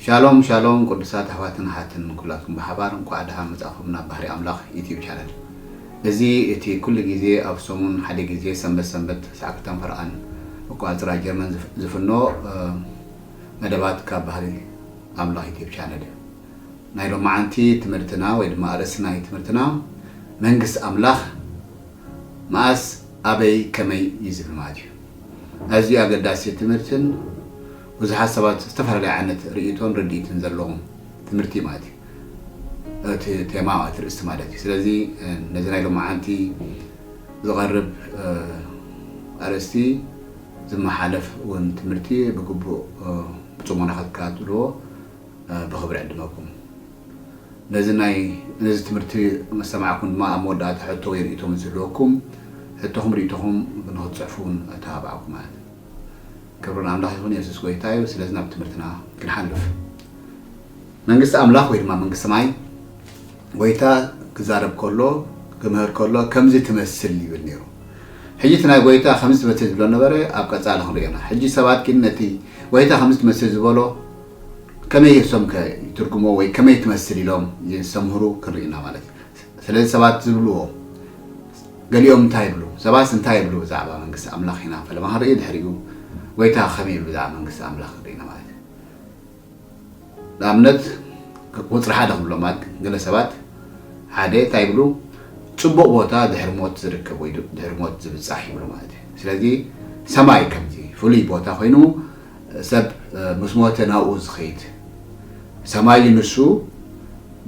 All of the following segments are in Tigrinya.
ሻሎም ሻሎም ቅዱሳት ኣሕዋትን ኣሓትን፣ ኩላትኩም ብሓባር እንኳዕ ደሓን መጻእኩም ናብ ባህሪ ኣምላኽ ዩቲዩብ ቻነል። እዚ እቲ ኩሉ ግዜ ኣብ ሰሙን ሓደ ግዜ ሰንበት ሰንበት ሰዓት ክልተን ፈረቓን ኣቆጻጽራ ጀርመን ዝፍ-፣ ዝፍኖ፣ እ፣ መደባት ካብ ባህሪ ኣምላኽ ዩቲዩብ ቻነል እዩ። ናይ ሎማዓንቲ ትምህርትና ወይ ድማ ኣርእስቲ ናይ ትምህርትና መንግስቲ ኣምላኽ መኣስ፣ ኣበይ፣ ከመይ እዩ ዝብል ማለት እዩ። ኣዝዩ ኣገዳሲ ትምህርትን ብዙሓት ሰባት ዝተፈላለየ ዓይነት ርእይቶን ርድኢትን ዘለዎም ትምህርቲ ማለት እዩ። እቲ ቴማ፣ እቲ ርእስቲ ማለት እዩ። ስለዚ፣ እ፣ ነዚ ናይ ሎማዓንቲ ዝቐርብ፣ እ፣ ኣርእስቲ ዝመሓለፍ እውን ትምህርቲ ብግቡእ፣ እ፣ ብጽሞና ክትከታተልዎ፣ እ፣ ብኽብሪ ዕድመኩም። ነዚ ናይ፣ ነዚ ትምህርቲ ምስ ሰማዕኩም ድማ ኣብ መወዳእታ ሕቶ ወይ ርእይቶ ምስ ዝህልወኩም፣ ሕቶኹም ርእይቶኹም ንኽትጽሕፉ እውን እተባብዓኩም ማለት እዩ። ክብሪ ንኣምላኽ ይኹን፣ የሱስ ጎይታ እዩ። ስለዚ ናብ ትምህርትና ክንሓልፍ። መንግስቲ ኣምላኽ ወይ ድማ መንግስቲ ሰማይ፣ ጎይታ ክዛረብ ከሎ፣ ክምህር ከሎ ከምዚ ትመስል ይብል ነይሩ። ሕጂ እቲ ናይ ጎይታ ከምዚ ትመስል ዝብሎ ነበረ፣ ኣብ ቀጻሊ ክንሪኦ ኢና። ሕጂ ሰባት ግን ነቲ ጎይታ ከምዚ ትመስል ዝበሎ ከመይ እሶም ከ ይትርጉሞ ወይ ከመይ ትመስል ኢሎም የስተምህሩ ክንርኢ ኢና ማለት እዩ። ስለዚ ሰባት ዝብልዎ፣ ገሊኦም እንታይ ይብሉ? ሰባትስ እንታይ ይብሉ ብዛዕባ መንግስቲ ኣምላኽ ኢና ፈለማ ክንርኢ፣ ድሕሪኡ ጎይታ ከመይ ይብሉ ብዛዕባ መንግስቲ ኣምላኽ ክንርኢ ኢና ማለት እዩ። ንኣብነት፣ ቁጽሪ ሓደ ክንብሎ ማለት፣ ገለ ሰባት ሓደ እንታይ ይብሉ? ጽቡቕ ቦታ ድሕሪ ሞት ዝርከብ ወይ ድሕሪ ሞት ዝብጻሕ ይብሉ ማለት እዩ። ስለዚ ሰማይ ከምዚ ፍሉይ ቦታ ኮይኑ፣ ሰብ፣ እ፣ ምስ ሞተ ናብኡ ዝኸይድ ሰማይ እዩ ንሱ፣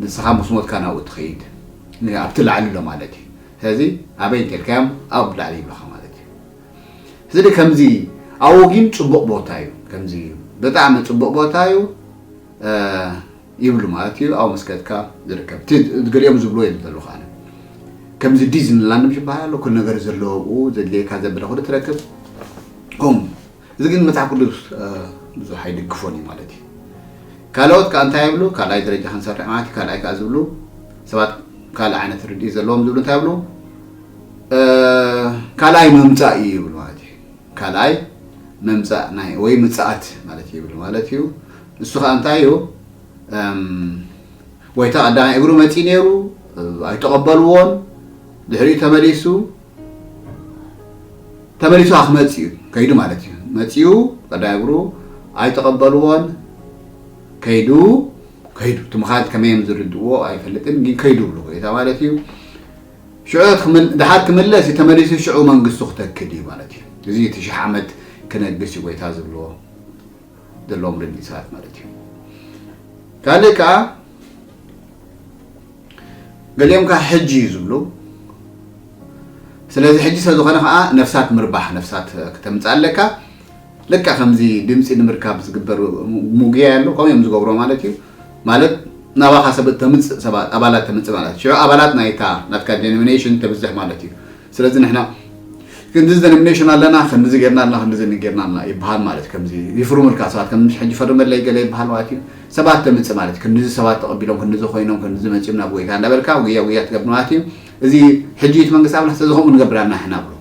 ንስኻ ምስ ሞትካ ናብኡ ትኸይድ፣ ን-፣ ኣብቲ ላዕሊ ኣሎ ማለት እዩ። ስለዚ ኣበይ እንተልካዮም ኣብ ላዕሊ ይብሉኻ ማለት እዩ። ስለዚ ከምዚ ኣብኡ ግን ጽቡቕ ቦታ እዩ፣ ከምዚ ብጣዕሚ ጽቡቕ ቦታ እዩ፣ እ፣ ይብሉ ማለት እዩ። ኣብኡ መስገድካ ዝርከብ፣ እቲ ገሊኦም ዝብልዎ እዮም ዘለኹ ኣነ። ከምዚ ዲዝኒላንድ ምሽ ይበሃል ኣሎ፣ ኩሉ ነገር ዘለዎ ኣብኡ፣ ዘድልየካ ዘበለ ኩሉ ትረክብ። ከምኡ እዚ ግን መጽሓፍ ቅዱስ፣ እ፣ ብዙሕ ኣይድግፎን እዩ ማለት እዩ። ካልኦት ከኣ እንታይ ይብሉ? ካልኣይ ደረጃ ክንሰርሕ ማለት እዩ። ካልኣይ ከኣ ዝብሉ ሰባት ካልእ ዓይነት ርድኢት ዘለዎም ዝብሉ እንታይ ይብሉ? እ፣ ካልኣይ ምምጻእ እዩ ይብሉ ማለት እዩ። ካልኣይ ምምጻእ ናይ፣ ወይ ምጽኣት ማለት እዩ ይብሉ ማለት እዩ። ንሱ ከኣ እንታይ እዩ? እም፣ ጎይታ ቀዳማይ እግሩ መጺኡ ነይሩ፣ እ፣ ኣይተቐበልዎን። ድሕሪኡ ተመሊሱ፣ ተመሊሱ ክመጽእ እዩ፣ ከይዱ ማለት እዩ። መጺኡ ቀዳማይ እግሩ ኣይተቐበልዎን፣ ከይዱ፣ ከይዱ። እቲ ምኻድ ከመይ እዮም ዝርድእዎ ኣይፈልጥን፣ ግን ከይዱ ይብሉ ጎይታ ማለት እዩ። ሽዑ ክምል-፣ ድሓር ክምለስ እዩ፣ ተመሊሱ ሽዑ መንግስቱ ክተክል እዩ ማለት እዩ። እዚ እቲ ሽሕ ዓመት ክነግስ እዩ ጎይታ ዝብልዎ ዘለዎም ርድኢት ሰባት ማለት እዩ። ካልእ ከኣ ገሊኦም ከኣ ሕጂ እዩ ዝብሉ። ስለዚ ሕጂ ስለ ዝኾነ ከኣ ነፍሳት ምርባሕ፣ ነፍሳት ክተምጽእ ኣለካ። ልክዕ ከምዚ ድምጺ ንምርካብ ዝግበር ሙግያ ኣሎ፣ ከምኡ እዮም ዝገብሮ ማለት እዩ። ማለት ናባኻ ሰብ ተምጽእ፣ ሰባት፣ ኣባላት ተምጽእ ማለት እዩ። ሽዑ ኣባላት ናይታ ናትካ ዴኖሚኔሽን ተብዝሕ ማለት እዩ። ስለዚ ንሕና ክንዲዚ ዴኖሚኔሽን ኣለና፣ ክንዲዚ ጌርና ኣለና፣ ክንዲዚ ጌርና ኣለና ይበሃል ማለት እዩ። ከምዚ ይፍርሙልካ ሰባት፣ ከም ሕጂ ፈርመለይ ገለ ይበሃል ማለት እዩ። ሰባት ተምጽእ ማለት እዩ። ክንዲዚ ሰባት ተቐቢሎም፣ ክንዲዚ ኮይኖም፣ ክንዲዚ መጺኦም ናብ ጎይታ እንዳበልካ ጉያ ጉያ ትገብር ማለት እዩ። እዚ ሕጂ እቲ መንግስቲ ኣምላኽ ስለዚ ከምኡ ንገብር ኣለና ንሕና ብሎ።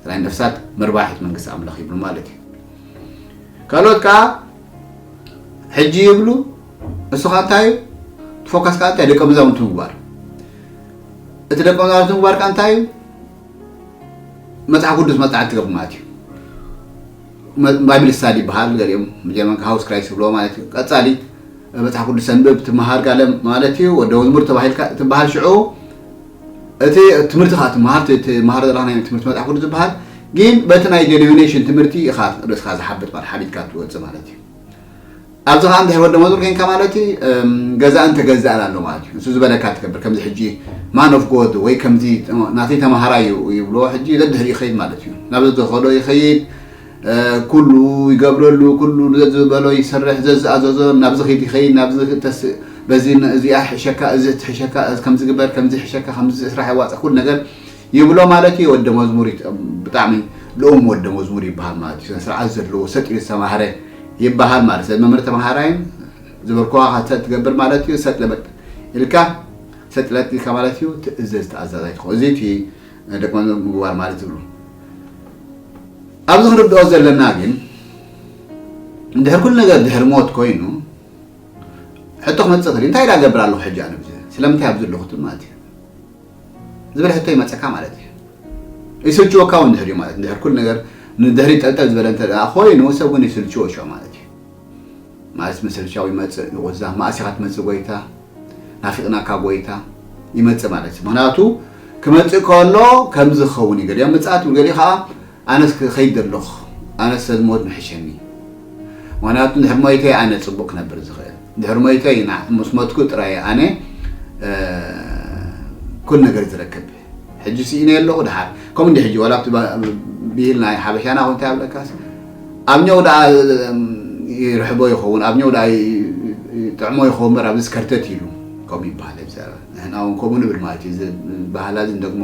ጥራይ ነፍሳት መርባሒት መንግስቲ ኣምላኽ ይብሉ ማለት እዩ። ካልኦት ከኣ ሕጂ ይብሉ፣ እሱ ከኣ እንታይ እዩ? እቲ ፎካስ ከኣ እንታይ? ደቀ መዛሙርቱ ምግባር። እቲ ደቀ መዛሙርቱ ምግባር ከኣ እንታይ እዩ? መጽሓፍ ቅዱስ መጽናዕቲ ትገብር ማለት እዩ። መ-፣ ባይብል ስታዲ ይበሃል፣ ገሊኦም ብጀርመን ሃውስ ክራይስት ይብልዎ ማለት እዩ። ቀጻሊ መጽሓፍ ቅዱስ ተንብብ፣ ትመሃር ጋለ ማለት እዩ። ወደ መዝሙር ተባሂልካ ትበሃል። ሽዑ እቲ ትምህርቲ ከኣ ትመሃር፣ ት-፣ ትመሃር ዘለኻ ናይ ትምህርቲ መጽሓፍ ቅዱስ ዝበሃል ግን በቲ ናይ ዴኖሚኔሽን ትምህርቲ ኢኻ ርእስኻ ዝሓብጥ ማለት፣ ሓቢጥካ ትወጽእ ማለት እዩ። ኣብዚ ከኣ እንድሕር ወደ መዝሙር ኮንካ ማለት እዩ፣ እም፣ ገዛእን ተገዛእን ኣሎ ማለት እዩ። ንሱ ዝበለካ ትገብር። ከምዚ ሕጂ ማን ኦፍ ጎድ ወይ ከምዚ ናተይ ተማሃራይ እዩ ይብልዎ፣ ሕጂ ደድሕሪኡ ይኸይድ ማለት እዩ። ናብ ዝኸዶ ይኸይድ፣ እ፣ ኩሉ ይገብረሉ፣ ኩሉ ዘዝበሎ ይሰርሕ፣ ዘዝኣዘዞ ናብዚ ኺድ ይኸይድ፣ ናብዚ ተስ-፣ በዚ ን-፣ እዚኣ ሕሸካ፣ እዚ ትሕሸካ፣ እዚ ከምዚ ግበር፣ ከምዚ ሕሸካ፣ ከምዚ ስራሕ የዋጽእ፣ ኩሉ ነገር ይብሎ ማለት እዩ። ወዲ መዝሙር ይጥ-፣ ብጣዕሚ ልኡም ወደ መዝሙር ይበሃል ማለት እዩ። ስነ ስርዓት ዘለዎ ሰጥ ኢሉ ዝተማህረ ይበሃል ማለት እዩ። መምህር ተማሃራይን ዝበልኩዋ ሰጥ ትገብር ማለት እዩ። ሰጥ ለበጥ ኢልካ ሰጥ ለጥ ኢልካ ማለት እዩ። ትእዘዝ ተኣዛዛይ ትኾን። እዚ እቲ ደቂ መዝሙር ምግባር ማለት ዝብሉ ኣብዚ ክንርድኦ ዘለና ግን እንድሕር ኩሉ ነገር ድሕሪ ሞት ኮይኑ ሕቶ ክመፅእ ክእል እንታይ ዳ ገብር ኣለኹ ሕጂ ኣነ ብዚ ስለምንታይ ኣብዚ ኣለኹ ትብል ማለት እዩ ዝብል ሕቶ ይመፀካ ማለት እዩ። ይስልችወካ እውን ድሕሪኡ ማለት እንድሕር ኩሉ ነገር ንድሕሪ ጠልጠል ዝበለ እንተ ደኣ ኮይኑ ሰብ እውን ይስልችዎ ሽዑ ማለት እዩ። ማለት ምስልቻው ይመፅእ ይቑዛ ማእሲኻ ትመፅእ ጎይታ ናፊቕናካ ጎይታ ይመፅእ ማለት እዩ። ምክንያቱ ክመፅእ ከሎ ከምዚ ክኸውን እዩ ገሊኦም ምፅኣት ገሊኡ ከዓ ኣነስ ክኸይድ ዘለኹ ኣነስ ሰብ ሞት ምሕሸኒ ምክንያቱ ድሕሪ ሞይተይ ኣነ ፅቡቅ ክነብር ዝኽእል ድሕሪ ሞይተይ ምስ ሞትኩ ጥራይ ኣነ ኩል ነገር ዝረክብ ሕጂ ስኢነ ኣለኹ ድሓር ከምኡ እንዲ ሕጂ ዋላ ኣብቲ ብሂል ናይ ሓበሻና ኮንታ ያብለካስ ኣብ ኛው ደኣ ይርሕቦ ይኸውን ኣብ ኛው ደኣ ጥዕሞ ይኸውን በር ኣብዚ ስከርተት ኢሉ ከምኡ ይበሃል ንሕና እውን ከምኡ ንብል ማለት እዩ ባህላ እዚ እንደግሞ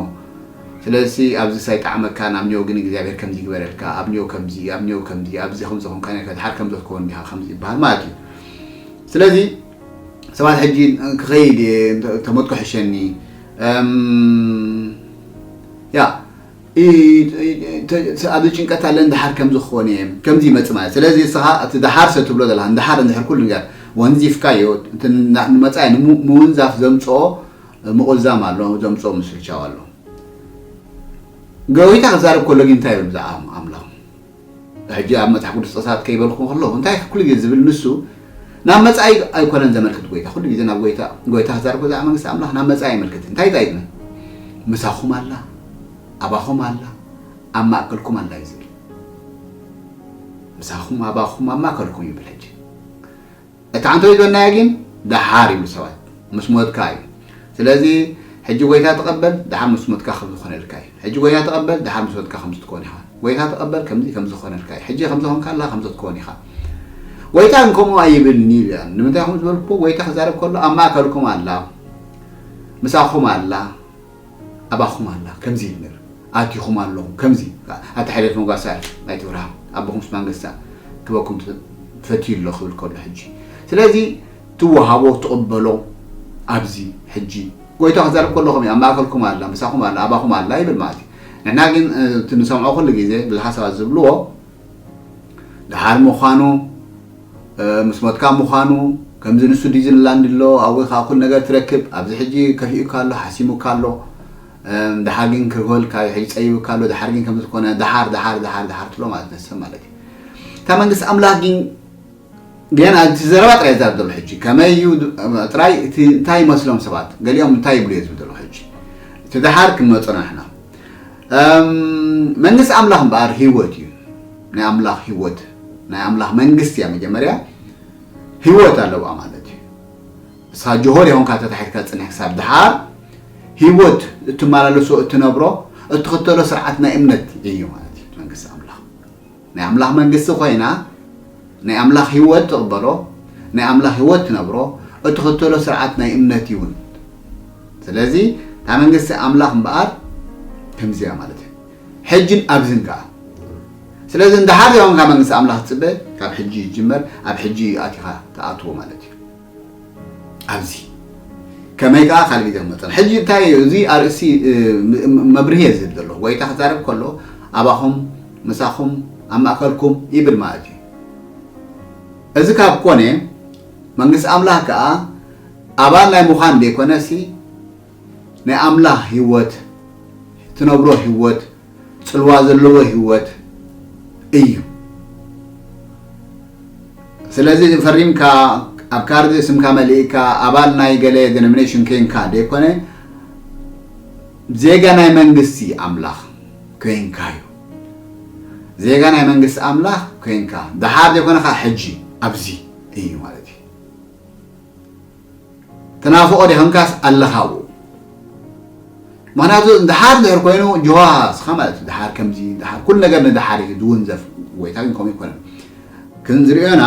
ስለዚ ኣብዚ ሳይጣዕመካ ናብ ኒዮ ግን እግዚኣብሔር ከምዚ ይግበረልካ ኣብ ኒዮ ከምዚ ኣብ ኒዮ ከምዚ ኣብዚ ከምዚ ኮንካ ነካ ድሓር ከምዚ ትከውን ዲኻ ከምዚ ይበሃል ማለት እዩ ስለዚ ሰባት ሕጂ ክኸይድ እየ ተመጥቆ ሕሸኒ ያ ኣብዚ ጭንቀት ኣለን ድሓር ከምዚ ክኾን እየ ከምዚ ይመፅ ማለት ስለዚ እስኻ እቲ ድሓር ሰ ትብሎ ዘለካ ድሓር እንድሕር ኩሉ ነገር ወንዚፍካዮ ንመፃኢ ምውንዛፍ ዘምፅኦ ምቑዛም ኣሎ ዘምፅኦ ምስልቻው ኣሎ ጎይታ ክዛረብ ከሎ ግን እንታይ ይብል ብዛዕባ ኣምላኽ ሕጂ ኣብ መጽሓፍ ቅዱስ ጥቕሳት ከይበልኩ ከለኹ እንታይ ኩሉ ግዜ ዝብል ንሱ ናብ መጻኢ ኣይኮነን ዘመልክት ጎይታ ኩሉ ግዜ ናብ ጎይታ ጎይታ ክዛረብ ብዛዕባ መንግስቲ ኣምላኽ ናብ መጻኢ የመልክት እንታይ እንታይ ይብል ምሳኹም ኣላ ኣባኹም ኣላ ኣብ ማእከልኩም ኣላ እዩ ዝብል ምሳኹም ኣባኹም ኣብ ማእከልኩም ይብል ሕጂ እታ ዓንተወይ ዝበልናያ ግን ደሓር ይብሉ ሰባት ምስ ሞትካ እዩ ስለዚ ሕጂ ጎይታ ተቐበል ደሓር ምስ ሞትካ ከም ዝኾነልካ እዩ ሕጂ ጎይታ ተቐበል ደሓር ምስ ሞትካ ከም ዝትኮን ኢኻ ጎይታ ተቐበል ከምዚ ከም ዝኾነልካ እዩ ሕጂ ከም ዝኾንካ ኣላ ከም ዝትኮን ኢኻ ጎይታ እንከምኡ ኣይብልኒ ኢሉ ንምንታይ ከም ዝበልኩ ጎይታ ክዛረብ ከሎ ኣብ ማእከልኩም ኣላ ምሳኹም ኣላ ኣባኹም ኣላ ከምዚ ይብል ኣቲኹም ኣለኹም ከምዚ ኣቲ ሓይለት መጓሳ ኣይትብርሃ ኣቦኹም ስማንገሳ ክበኩም ፈትዩ ኣሎ ክብል ከሎ ሕጂ ስለዚ ትወሃቦ ትቕበሎ ኣብዚ ሕጂ ጎይታ ክዛረብ ከለኹም ኣብ ማእከልኩም ኣላ ምሳኹም ኣላ ኣባኹም ኣላ ይብል ማለት እዩ ንሕና ግን እቲ ንሰምዖ ኩሉ ግዜ ብዙሓት ሰባት ዝብልዎ ደሓር ምዃኑ ምስ ሞትካ ምዃኑ ከምዚ ንሱ ዲዝኒላንድ ኣሎ ኣብኡ ከዓ ኩሉ ነገር ትረክብ ኣብዚ ሕጂ ከፊኡካ ኣሎ ሓሲሙካ ኣሎ ደሓር ግን ክርህወልካ እዩ ሕጂ ፀይቡካ ኣሎ ደሓር ግን ከምዚ ዝኾነ ደሓር ደሓር ደሓር ደሓር ትሎ ማለት ነሰብ ማለት እዩ እታ መንግስቲ ኣምላኽ ግን ገና እቲ ዘረባ ጥራይ ዛብ ዘሎ ሕጂ ከመይ እዩ ጥራይ እቲ እንታይ ይመስሎም ሰባት ገሊኦም እንታይ ይብሉ እየ ዝብል ዘሎ ሕጂ እቲ ደሓር ክንመፁ ንሕና መንግስቲ ኣምላኽ እምበኣር ህይወት እዩ ናይ ኣምላኽ ህይወት ናይ ኣምላኽ መንግስቲ እያ መጀመርያ ህይወት ኣለዋ ማለት እዩ እሳ ጆሆር የሆንካ ተታሒትካ ፅንሕ ክሳብ ድሓር ህይወት እትመላለሶ እትነብሮ እትኽተሎ ስርዓት ናይ እምነት እዩ ማለት እዩ መንግስቲ ኣምላኽ ናይ ኣምላኽ መንግስቲ ኮይና ናይ ኣምላኽ ህይወት ትቕበሎ ናይ ኣምላኽ ህይወት ትነብሮ እትኽተሎ ስርዓት ናይ እምነት ይውን ስለዚ እታ መንግስቲ ኣምላኽ እምበኣር ከምዚያ ማለት እዩ ሕጅን ኣብዝን ከዓ ስለዚ እንድሓር ዚኣ መንካ መንግስቲ ኣምላኽ ትፅበ ካብ ሕጂ ይጅመር ኣብ ሕጂ ኣቲኻ ትኣትዎ ማለት እዩ ኣብዚ ከመይ ከዓ ካልእ ግዜ ክመፀና ሕጂ እንታይ እዩ እዚ ኣርእሲ መብርሂ እየ ዝህብ ዘለኹ ጎይታ ክዛረብ ከሎ ኣባኹም ምሳኹም ኣብ ማእከልኩም ይብል ማለት እዩ እዚ ካብ ኮነ መንግስቲ ኣምላኽ ከዓ ኣባል ናይ ምዃን ዘይኮነሲ ናይ ኣምላኽ ህይወት ትነብሮ ህይወት ፅልዋ ዘለዎ ህይወት እዩ ስለዚ ፈሪምካ ኣብ ካርድ ስምካ መሊእካ ኣባል ናይ ገለ ዴኖሚኔሽን ኮይንካ ዘይኮነ ዜጋ ናይ መንግስቲ ኣምላኽ ኮይንካ እዩ ዜጋ ናይ መንግስቲ ኣምላኽ ኮይንካ ደሓር ዘይኮነካ ሕጂ ኣብዚ እዩ ማለት እዩ ትናፍቆ ዲኸምካስ ኣለኻ ኣብኡ ምክንያቱ ድሓር ድሕር ኮይኑ ጅዋ ስኻ ማለት እዩ ድሓር ከምዚ ድሓር ኩሉ ነገር ንድሓር እዩ ዝውንዘፍ ጎይታ ግን ከምኡ ይኮነን ክንዝሪኦና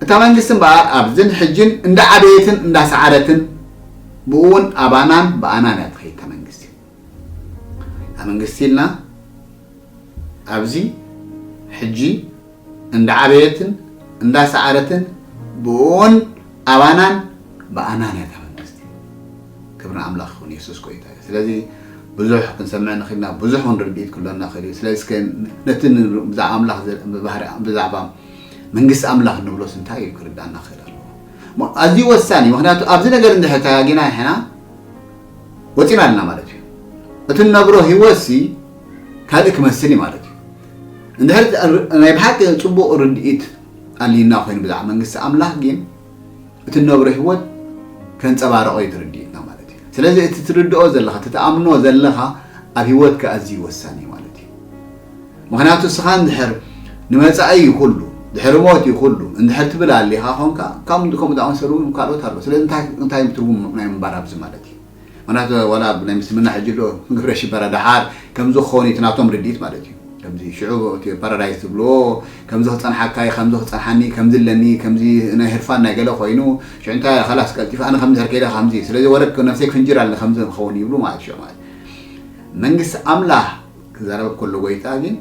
እታ መንግስቲ እምበኣር ኣብዝን ሕጅን እንዳ ዓበየትን እንዳ ሰዓረትን ብኡ እውን ኣባናን ብኣናን እያ ትኸይድ እታ መንግስቲ እታ መንግስቲ ኢልና ኣብዚ ሕጂ እንዳዓበየትን እንዳሰዓረትን ብእኡን ኣባናን ብኣናን እያ እታ መንግስቲ። ክብሪ ኣምላኽ ይኹን፣ የሱስ ጎይታ እዩ። ስለዚ ብዙሕ ክንሰምዕ ንኽእልና፣ ብዙሕ ክንርድኢት ክህልወና ክእል እዩ። ስለዚ እስከ ነቲ ን- ብዛዕባ ኣምላኽ ዘ- ብባህሪ ብዛዕባ መንግስቲ ኣምላኽ እንብሎስ እንታይ እዩ ክርዳእና ክእል ኣለዎ። እሞ ኣዝዩ ወሳኒ እዩ። ምኽንያቱ ኣብዚ ነገር እንድሕር ተጋጊና ሕና ወፂና ኣለና ማለት እዩ። እቲ እንነብሮ ህይወትሲ ካልእ ክመስል እዩ ማለት እዩ። እንድሕር ናይ ብሓቂ ፅቡቕ ርድኢት ኣልዩና ኮይኑ ብዛዕባ መንግስቲ ኣምላኽ ግን እቲ እንነብሮ ህይወት ከንፀባረቆ እዩ ትርድኢትና ማለት እዩ። ስለዚ እቲ ትርድኦ ዘለኻ እቲ ትኣምኖ ዘለኻ ኣብ ህይወትካ ኣዝዩ ወሳኒ እዩ ማለት እዩ። ምኽንያቱ እስኻ እንድሕር ንመጻኢ እዩ ኩሉ፣ ድሕሪ ሞት እዩ ኩሉ እንድሕር ትብል ኣሊኻ ኾንካ ካብ ከምኡ ዝኣመሰሉ እውን ካልኦት ኣለዉ። ስለዚ እንታይ እንታይ ትርጉም ናይ ምንባር ኣብዚ ማለት እዩ? ምክንያቱ ዋላ ኣብ ናይ ምስልምና ሕጂ ኣሎ ግብረ ሽበራ ደሓር ከምዚ ክኸውን እዩ እቲ ናቶም ርድኢት ማለት እዩ። ከምዚ ሽዑ እቲ ፓራዳይስ ዝብልዎ ከምዚ ክጸንሓካ እዩ፣ ከምዚ ክጸንሓኒ፣ ከምዚ ኣለኒ፣ ከምዚ ናይ ህርፋን ናይ ገለ ኮይኑ ሽዑ እንታይ ከላስ ቀልጢፈ ኣነ ከምዚ ድሕር ከይደ ከምዚ ስለዚ ወረድ ነብሰይ ክፍንጅር ኣለ ከምዚ ክኸውን ይብሉ ማለት ሽዑ ማለት መንግስቲ ኣምላኽ ክዛረበ ከሎ ጎይታ ግን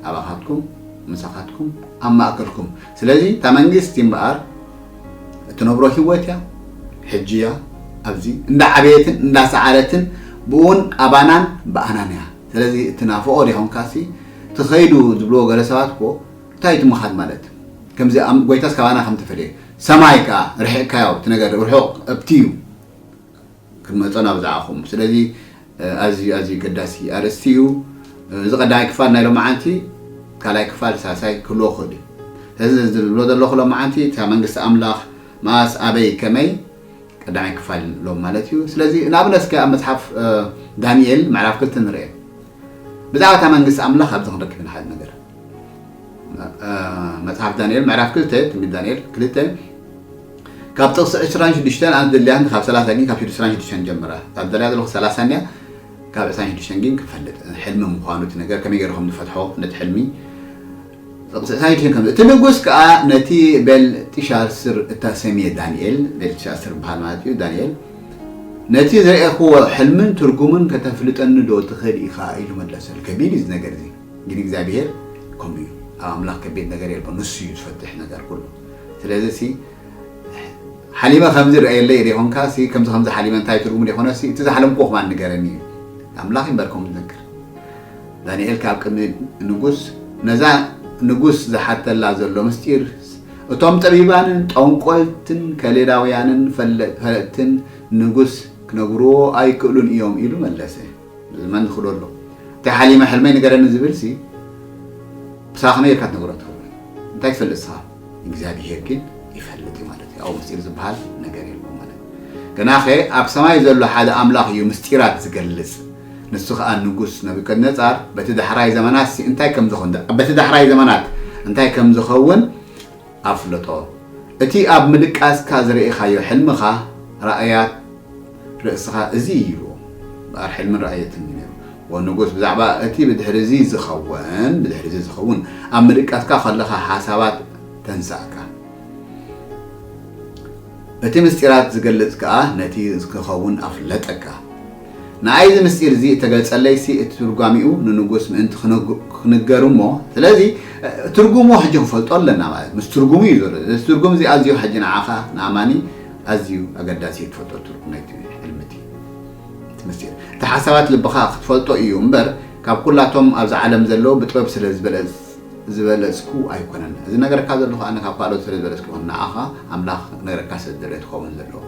ኣባኻትኩም ምሳኻትኩም ኣብ ማእከልኩም። ስለዚ እታ መንግስቲ እምበኣር እትነብሮ ህይወት እያ፣ ሕጂ እያ፣ ኣብዚ እንዳዓበየትን እንዳሰዓረትን ብእውን ኣባናን ብኣናን እያ። ስለዚ እትናፍቆ ዲኾንካሲ ትኸይዱ ዝብልዎ ገለ ሰባት እኮ እንታይ እዩ እቲ ምኻድ ማለት? ከምዚ ኣም- ጎይታስ ካባና ከም ተፈልየ ሰማይ ከኣ ርሒቕካዮ እቲ ነገር ርሑቕ ኣብቲ እዩ። ክንመጾ ናብ ዝዓኹም። ስለዚ ኣዝዩ ኣዝዩ ገዳሲ ኣርእስቲ እዩ። እዚ ቀዳማይ ክፋል ናይ ሎማዓንቲ ካልኣይ ክፋል ሳልሳይ ክህልዎ ክእል እዩ። ስለዚ ዝብሎ ዘለኹ ሎማዓንቲ እታ መንግስቲ ኣምላኽ መኣስ ኣበይ ከመይ ቀዳማይ ክፋል ሎም ማለት እዩ። ስለዚ ንኣብነት እስከ ኣብ መጽሓፍ ዳንኤል ምዕራፍ ክልተ ንርአ። ብዛዕባ እታ መንግስቲ ኣምላኽ ኣብዚ ክንረክብ ኢና ሓደ ነገር መጽሓፍ ዳንኤል ምዕራፍ ክልተ ትንቢት ዳንኤል ክልተ ካብ ጥቕሲ ዕስራን ሽዱሽተን ኣነ ደልያን ካብ ሰላሳ ግን ካብ ዕስራን ሽዱሽተን ጀምራ ካብ ደልያ ዘለኹ ሰላሳ እንድያ ካብ ዕስራን ሽዱሽተን ግን ክፈልጥ ሕልሚ ምዃኑ እቲ ነገር ከመይ ገይሩ ከም ዝፈትሖ ነቲ ሕልሚ ጥቕሲ ዕስራን ሽዱሽተን ከም እቲ ንጉስ ከዓ ነቲ ቤልጢሻስር እተሰምየ ዳንኤል ቤልጢሻስር ዝበሃል ማለት እዩ ዳንኤል ነቲ ዝረኤኽዎ ሕልምን ትርጉምን ከተፍልጠኒ ዶ ትኽእል ኢኻ ኢሉ መለሰሉ ከቢድ እዩ እዚ ነገር እዚ ግን እግዚኣብሔር ከምኡ እዩ ኣብ ኣምላኽ ከቢድ ነገር የልቦ ንሱ እዩ ዝፈትሕ ነገር ኩሉ ስለዚ ሲ ሓሊመ ከምዚ ርአየለይ ዶ ይኾንካ ሲ ከምዚ ከምዚ ሓሊመ እንታይ ትርጉሙ ዶ ይኾነ ሲ እቲ ዝሓለምኩ ከማን ንገረኒ እዩ ኣምላኽ እምበር ከምኡ ዝነግር ዳንኤል ካብ ቅድሚ ንጉስ ነዛ ንጉስ ዝሓተላ ዘሎ ምስጢር እቶም ጠቢባንን ጠንቆልትን ከሌዳውያንን ፈለጥትን ንጉስ ክነግርዎ ኣይክእሉን እዮም ኢሉ መለሰ መን ዝኽእሎ ኣሎ እንታይ ሓሊመ ሕልመይ ንገረኒ ዝብል ሲ ብሳኻ ከመይ ኢልካ ትነግሮ ትኽእል እንታይ ትፈልጥ ስኻ እግዚኣብሄር ግን ይፈልጥ እዩ ማለት እዩ ኣብኡ ምስጢር ዝበሃል ነገር የለዎ ማለት እዩ ገናኸ ኣብ ሰማይ ዘሎ ሓደ ኣምላኽ እዩ ምስጢራት ዝገልጽ ንሱ ኸኣ ንጉስ ነቡከድነጻር በቲ ዳሕራይ ዘመናት ሲ እንታይ ከም ዝኸውን በቲ ዳሕራይ ዘመናት እንታይ ከም ዝኸውን ኣፍለጦ እቲ ኣብ ምድቃስካ ዝረኢኻዮ ሕልምኻ ራእያት ርእስኻ እዚ እዩ ይብልዎ እምበኣር ሕልምን ራእየትን እዩ ነይሩ ወንጉስ ብዛዕባ እቲ ብድሕሪ እዚ ዝኸውን ብድሕሪ እዚ ዝኸውን ኣብ ምድቃስካ ከለኻ ሓሳባት ተንሳእካ እቲ ምስጢራት ዝገልጽ ከኣ ነቲ ክኸውን ኣፍለጠካ ንኣይ እዚ ምስጢር እዚ እተገልጸለይሲ እቲ ትርጓሚኡ ንንጉስ ምእንቲ ክንገር እሞ ስለዚ ትርጉሙ ሕጂ ክንፈልጦ ኣለና ማለት ምስ ትርጉሙ እዩ ዘሎ እዚ ትርጉም እዚ ኣዝዩ ሕጂ ንዓኻ ንኣማኒ ኣዝዩ ኣገዳሲ እዩ ትፈልጦ ትርጉም ናይቲ ሕልምቲ እቲ ምስጢር እቲ ሓሳባት ልብኻ ክትፈልጦ እዩ እምበር ካብ ኩላቶም ኣብዚ ዓለም ዘለዉ ብጥበብ ስለ ዝበለጽ ዝበለጽኩ ኣይኮነን እዚ ነገርካ ዘለኹ ኣነ ካብ ካልኦት ስለ ዝበለጽኩ ይኹን ንዓኻ ኣምላኽ ነገርካ ስለ ዝደለ ትኸውን ዘለዎ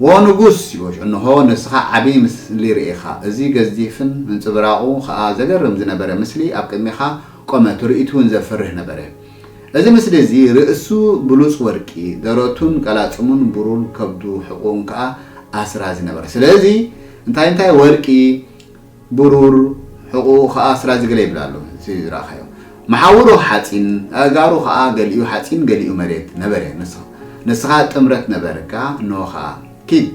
ዎ ንጉስ ይወሽ እንሆ ንስኻ ዓቢ ምስሊ ርኢኻ እዚ ገዚፍን ምንጽብራቑ ኸኣ ዘገርም ዝነበረ ምስሊ ኣብ ቅድሜኻ ቆመ ትርኢቱ እውን ዘፍርህ ነበረ እዚ ምስሊ እዚ ርእሱ ብሉጽ ወርቂ ደረቱን ቀላጽሙን ብሩር ከብዱ ሕቁን ከኣ ኣስራዚ ነበረ ስለዚ እንታይ እንታይ ወርቂ ብሩር ሕቑኡ ኸዓ ስራዚ ገለ ይብል ኣሎ እዚ ዝረኣኻዮ መሓውሩ ሓፂን ኣእጋሩ ኸዓ ገሊኡ ሓፂን ገሊኡ መሬት ነበረ ንስኻ ጥምረት ነበርካ እንሆ ኸዓ ኪድ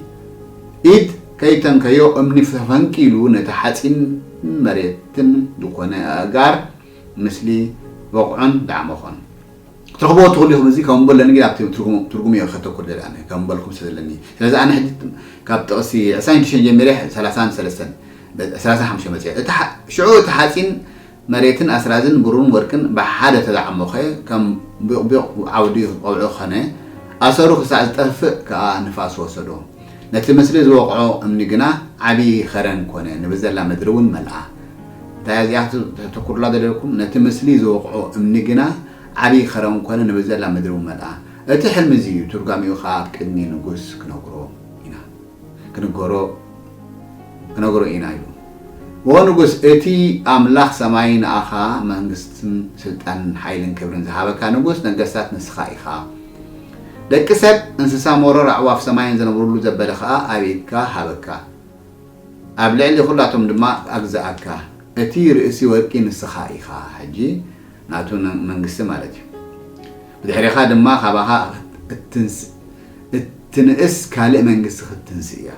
ኢድ ከይተንከዮ እምኒ ፈንቂሉ ነቲ ሓፂን መሬትን ዝኾነ ኣእጋር ምስሊ በቑዑን ዳዕመኾን ትረኽብዎ ትኽእሉ ኢኹም እዚ ከም በለኒ ግን ኣብቲ ትርጉሙ እየ ከተኩር ደለ ኣነ ከም በልኩም ስለ ዘለኒ ስለዚ ኣነ ሕጂ ካብ ጥቕሲ ዕስራን ሽዱሽተን ጀሚረ ሰላሳን ሰለስተን ዕስራን ሓሙሽተን መጽዮ። እቲ ሓ-፣ ሽዑ እቲ ሓጺን መሬትን ኣስራዝን ብሩርን ወርቅን ብሓደ ተዛዕሞኸ፣ ከም ቢቑቢቕ ዓውዲ ክቐብዖ ኾነ፣ ኣሰሩ ክሳዕ ዝጠፍእ ከኣ ንፋስ ወሰዶ። ነቲ ምስሊ ዝወቕዖ እምኒ ግና ዓቢ ኸረን ኮነ፣ ንብዘላ ምድሪ እውን መልኣ። እንታይ እዚኣ ክተ-፣ ከተተኩሩላ ደለኩም? ነቲ ምስሊ ዝወቕዖ እምኒ ግና ዓቢ ኸረን ኮነ፣ ንብዘላ ምድሪ እውን መልኣ። እቲ ሕልሚ እዚ እዩ፣ ትርጓሜኡ ከኣ ኣብ ቅድሚ ንጉስ ክነግሮ ኢና። ክንገሮ፣ ክነግሮ ኢና ኢሉ። ዎ ንጉስ፣ እቲ ኣምላኽ ሰማይ ንኣኻ መንግስትን ስልጣንን ሓይልን ክብርን ዝሃበካ ንጉስ ነገስታት ንስኻ ኢኻ። ደቂ ሰብ፣ እንስሳ መሮር፣ ኣዕዋፍ ሰማይን ዝነብሩሉ ዘበለ ኸኣ ኣብ ኢድካ ሃበካ። ኣብ ልዕሊ ኹላቶም ድማ ኣግዝኣካ። እቲ ርእሲ ወርቂ ንስኻ ኢኻ። ሕጂ ናቱ ነ-፣ መንግስቲ ማለት እዩ። ብድሕሬኻ ድማ ካባኻ እትንስ-፣ እትንእስ ካልእ መንግስቲ ክትትንስእ እያ።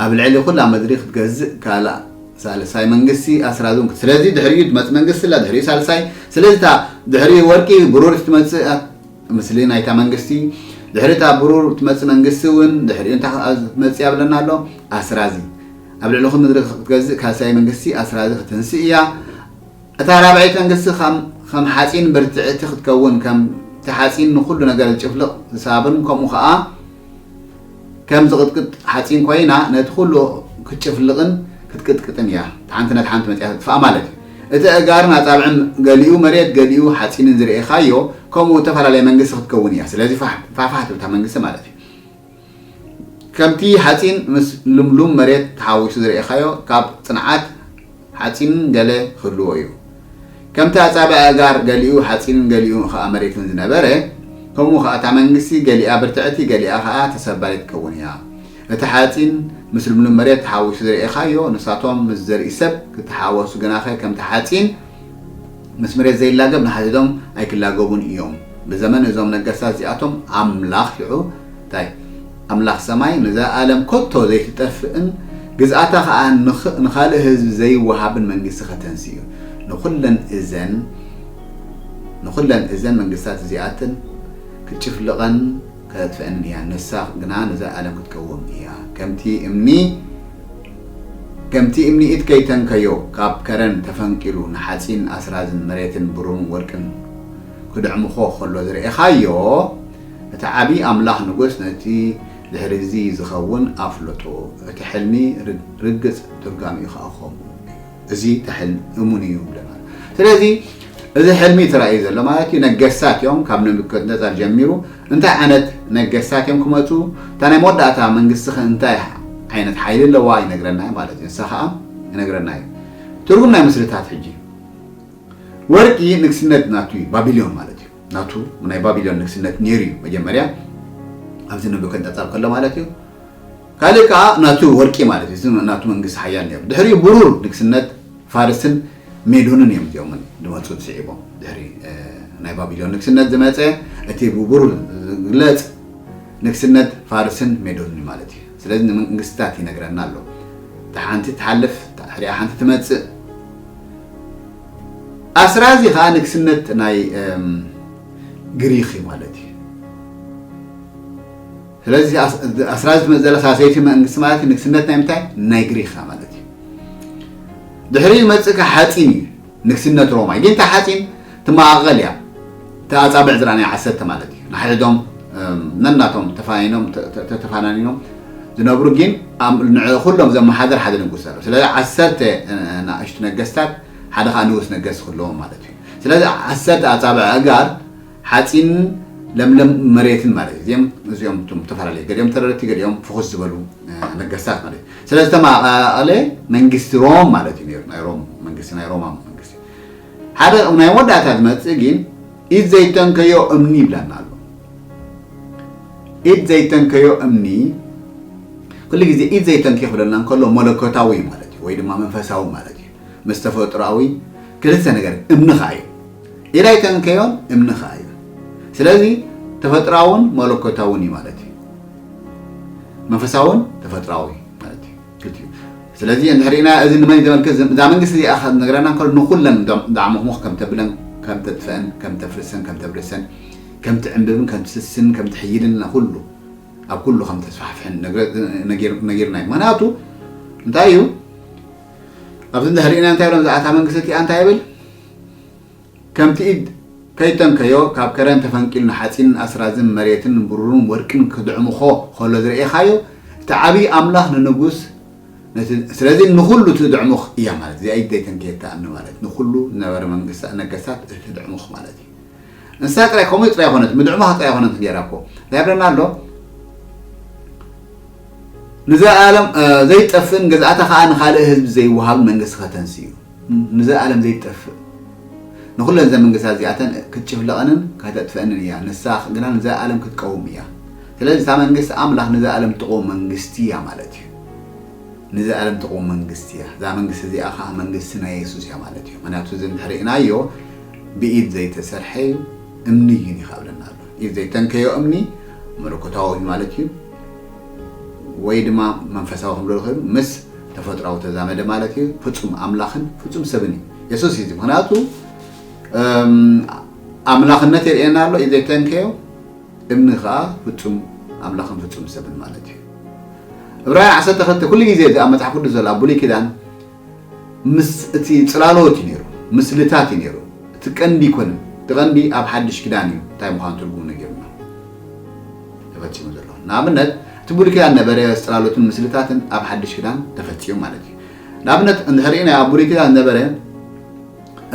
ኣብ ልዕሊ ኩላ ምድሪ ክትገዝእ ካልእ ሳልሳይ መንግስቲ ኣስራዚ እውን ክት-፣ ስለዚ ድሕሪኡ ትመጽእ መንግስቲ ኣላ፣ ድሕሪኡ ሳልሳይ። ስለዚ እታ ድሕሪኡ ወርቂ ብሩር ትመጽእ፣ ኣ-፣ ምስሊ ናይታ መንግስቲ፣ ድሕሪ እታ ብሩር ትመጽእ መንግስቲ እውን ድሕሪኡ እንታይ ትመጽእ እያ ብለና ኣሎ? ኣስራዚ። ኣብ ልዕሊ ኩሉ ምድሪ ክትገዝእ ካልሳይ መንግስቲ ኣስራዚ ክትንስእ እያ። እታ ራብዐይቲ መንግስቲ ከም፣ ከም ሓጺን ብርትዕቲ ክትከውን፣ ከምቲ ሓጺን ንኹሉ ነገር ዝጭፍልቕ ዝሳብርን ከምኡ ኸኣ ከም ዝቕጥቅጥ ሓጺን ኮይና ነቲ ኩሉ ክትጭፍልቕን ክትቅጥቅጥን እያ። እታ ሓንቲ ነታ ሓንቲ መጺኣ ተጥፍኣ ማለት እዩ። እቲ ኣእጋርን ኣጻብዕን ገሊኡ መሬት ገሊኡ ሓጺንን ዝርኤኻዮ ከምኡ እተፈላለየ መንግስቲ ክትከውን እያ። ስለዚ ፋሕ-፣ ፋፋሕ ትብል እታ መንግስቲ ማለት እዩ። ከምቲ ሓጺን ምስ ልምሉም መሬት ተሓዊሱ ዝርኤኻዮ ካብ ጽንዓት ሓጺንን ገለ ክህልዎ እዩ። ከምቲ ኣጻብዕ ኣእጋር ገሊኡ ሓጺንን ገሊኡ ኸኣ መሬትን ዝነበረ፣ ከምኡ ኸኣ እታ መንግስቲ ገሊኣ ብርትዕቲ ገሊኣ ኸኣ ተሰባሪት ትከውን እያ። እቲ ሓጺን ምስ ልምሉም መሬት ተሓዊሱ ዝርኤኻዮ፣ ንሳቶም ምስ ዘርኢ ሰብ ክተሓወሱ ግናኸ ከምቲ ሓጺን ምስ መሬት ዘይላገብ ንሓድሕዶም ኣይክላገቡን እዮም። ብዘመን እዞም ነገስታት እዚኣቶም ኣምላኽ ሽዑ እንታይ ኣምላኽ ሰማይ ንዘለኣለም ኮቶ ዘይትጠፍእን ግዝኣታ ኸኣ ንኽ-፣ ንኻልእ ህዝቢ ዘይወሃብን መንግስቲ ከተንሲ እዩ። ንኹለን እዘን፣ ንኹለን እዘን መንግስታት እዚኣተን ክትጭፍልቐን ከጥፍአንን እያ። ንሳ ግና ንዘለኣለም ክትቀውም እያ። ከምቲ እምኒ፣ ከምቲ እምኒ ኢድ ከይተንከዮ ካብ ከረን ተፈንቂሉ ንሓጺን ኣስራዝን መሬትን ብሩርን ወርቅን ክድዕምኾ ከሎ ዝረኤኻዮ፣ እቲ ዓቢ ኣምላኽ ንጉስ ነቲ ድሕሪ እዚ ዝኸውን ኣፍለጦ። እቲ ሕልሚ ርግ-፣ ርግጽ ትርጓሜኡ ኸኣ ኸምኡ እዩ። እዚ እቲ ሕልሚ እሙን እዩ ብለና። ስለዚ እዚ ሕልሚ ተራእዩ ዘሎ ማለት እዩ። ነገስታት እዮም፣ ካብ ነቡከድነጻር ጀሚሩ እንታይ ዓይነት ነገስታት እዮም ክመጹ፣ እታ ናይ መወዳእታ መንግስቲ ኸ እንታይ ዓይነት ሓይሊ ኣለዋ ይነግረና እዩ ማለት እዩ። ንሳ ኸኣ ይነግረና እዩ። ትርጉም ናይ ምስልታት ሕጂ ወርቂ ንግስነት ናቱ እዩ፣ ባቢሎን ማለት እዩ። ናቱ ናይ ባቢሎን ንግስነት ነይሩ እዩ መጀመርያ፣ ኣብዚ ነቡከድነጻር ከሎ ማለት እዩ። ካልእ ከኣ ናቱ ወርቂ ማለት እዩ፣ እዚ ናቱ መንግስቲ ሓያል ነይሩ። ድሕሪኡ ብሩር ንግስነት ፋርስን ሜዶንን እዮም እዚኦም ዝመጹ ዝስዒቦም። ድሕሪ፣ እ፣ ናይ ባቢሎን ንግስነት ዝመጸ እቲ ብብሩር ዝግለጽ ንግስነት ፋርስን ሜዶንን ማለት እዩ። ስለዚ ንመንግስታት ይነግረና ኣሎ። እታ ሓንቲ ትሓልፍ፣ እታ ድሕሪኣ ሓንቲ ትመጽእ። ኣስራዚ ኸኣ ንግስነት ናይ፣ እም፣ ግሪኽ እዩ ማለት እዩ። ስለዚ ኣስ-፣ ኣስራዚ ትመጽእ ዘላ ሳልሰይቲ መንግስቲ ማለት እዩ፣ ንግስነት ናይ ምንታይ? ናይ ግሪኽ እያ ማለት እዩ። ድሕሪኡ ዝመጽእ ከኣ ሓጺን እዩ፣ ንግስነት ሮማ እዩ። ግን እታ ሓጺን ትመቓቐል እያ። እቲ ኣጻብዕ ዝረኣናዮ ዓሰርተ ማለት እዩ። ንሓድሕዶም፣ እም፣ ነናቶም ተፋኒኖም፣ ተ-፣ ተ-፣ ተተፋናኒኖም ዝነብሩ፣ ግን ኣም-፣ ንዕ-፣ ኩሎም ዘመሓድር ሓደ ንጉስ ኣሎ። ስለዚ ዓሰርተ፣ እ፣ ንኣሽቱ ነገስታት፣ ሓደ ኸኣ ንጉስ ነገስት ክህልዎም ማለት እዩ። ስለዚ ዓሰርተ ኣጻብዕ ኣእጋር ሓጺንን ለምለም መሬትን ማለት እዩ። እዚኦም፣ እዚኦም እቶም ዝተፈላለዩ፣ ገሊኦም ተረርቲ፣ ገሊኦም ፍኹስ ዝበሉ፣ እ፣ ነገስታት ማለት እዩ። ስለዚ ተመቓቐለ መንግስቲ ሮም ማለት እዩ ነይሩ። ናይ ሮም መንግስቲ፣ ናይ ሮማ መንግስቲ። ሓደ ናይ መወዳእታ ዝመጽእ ግን ኢድ ዘይተንከዮ እምኒ ይብለና ኣሎ። ኢድ ዘይተንከዮ እምኒ፣ ኩሉ ግዜ ኢድ ዘይተንከዮ ክብለና እንከሎ መለኮታዊ ማለት እዩ፣ ወይ ድማ መንፈሳዊ ማለት እዩ። ምስ ተፈጥሮኣዊ ክልተ ነገር፣ እምኒ ኸኣ እዩ። ኢድ ኣይተንከዮን እምኒ ኸኣ እዩ። ስለዚ ተፈጥሮኣውን መለኮታውን እዩ ማለት እዩ። መንፈሳውን ተፈጥሮኣዊ ማለት እዩ። ክልቲኡ። ስለዚ እንድሕር ርኢና እዚ ንመን እዩ ዘመልክት? እዛ መንግስቲ እዚኣ ካብ ትነግረና እንከሎ ንኹለን ዶ-፣ ዳዕሞኽሞኽ ከም ተብለን፣ ከም ተጥፍአን፣ ከም ተፍርስን፣ ከም ተብርስን፣ ከም ትዕንብብን፣ ከም ትስስን፣ ከም ትሕይልን፣ ኩሉ፣ ኣብ ኩሉ ከም ተስፋሕፍሕን ነግረ-፣ ነጊር-፣ ነጊርና እዩ። ምኽንያቱ እንታይ እዩ? ኣብዚ እንድሕር ርኢና እንታይ ይብሎም? ዝኣታ መንግስቲ እቲኣ እንታይ ይብል? ከምቲ ኢድ ከይተንከዮ ካብ ከረን ተፈንቂሉ ንሓፂንን ኣስራዝን መሬትን ብሩርን ወርቅን ክድዕምኾ ከሎ ዝረኤኻዮ፣ እቲ ዓብዪ ኣምላኽ ንንጉስ ነቲ፣ ስለዚ ንኹሉ ትድዕሙኽ እያ ማለት፣ እዚኣ ኢድ ዘይተንከየት ትኣምኒ ማለት፣ ንኹሉ ዝነበረ መንግስታ-፣ ነገስታት ትድዕሙኽ ማለት እዩ። እንሳ ጥራይ ከምኡ ጥራይ ኮነት፣ ምድዕሙኻ ጥራይ ኮነት ነይራ እኮ። እንታይ ይብለና ኣሎ? ንዘለኣለም፣ እ፣ ዘይጠፍእን ገዝኣታ ኸዓ ንኻልእ ህዝቢ ዘይወሃብ መንግስቲ ከተንስኡ። ንዘለኣለም ዘይጠፍእ። ንኹለን እዘን መንግስታት እዚኣተን ክትጭፍለቐንን ከተጥፍአንን እያ። ንሳ ግና ንዘለኣለም ክትቀውም እያ። ስለዚ እታ መንግስቲ ኣምላኽ ንዘለኣለም ትቐውም መንግስቲ እያ ማለት እዩ። ንዘለኣለም ትቐውም መንግስቲ እያ። እዛ መንግስቲ እዚኣ ኸዓ መንግስቲ ናይ የሱስ እያ ማለት እዩ። ምኽንያቱ እዚ እንድሕር ርኢናዮ ብኢድ ዘይተሰርሐ እዩ፣ እምኒ እዩ ይኸብለና ኣሎ። ኢድ ዘይተንከዮ እምኒ መለኮታዊ ማለት እዩ፣ ወይ ድማ መንፈሳዊ ክንብሎ ንኽእል፣ ምስ ተፈጥሮኣዊ ተዛመደ ማለት እዩ። ፍጹም ኣምላኽን ፍጹም ሰብን እዩ የሱስ እዩ። ምኽንያቱ፣ እም፣ ኣምላኽነት የርእየና ኣሎ፣ ኢድ ዘይተንከዮ እምኒ ኸዓ ፍጹም ኣምላኽን ፍጹም ሰብን ማለት እዩ። ዕብራውያን ዓሰርተ ክልተ ኩሉ ግዜ እዚ ኣብ መጽሓፍ ቅዱስ ዘሎ ኣብ ብሉይ ኪዳን ምስ እቲ ጽላሎት እዩ ነይሩ፣ ምስልታት እዩ ነይሩ። እቲ ቀንዲ ኣይኮነን። እቲ ቀንዲ ኣብ ሓድሽ ኪዳን እዩ እንታይ ምዃኑ ትርጉሙ ነጊሩና ተፈጺሙ ዘሎ። ንኣብነት እቲ ብሉይ ኪዳን ነበረ ጽላሎትን ምስልታትን ኣብ ሓድሽ ኪዳን ተፈጺሙ ማለት እዩ። ንኣብነት እንድሕር ርኢና ኣብ ብሉይ ኪዳን ነበረ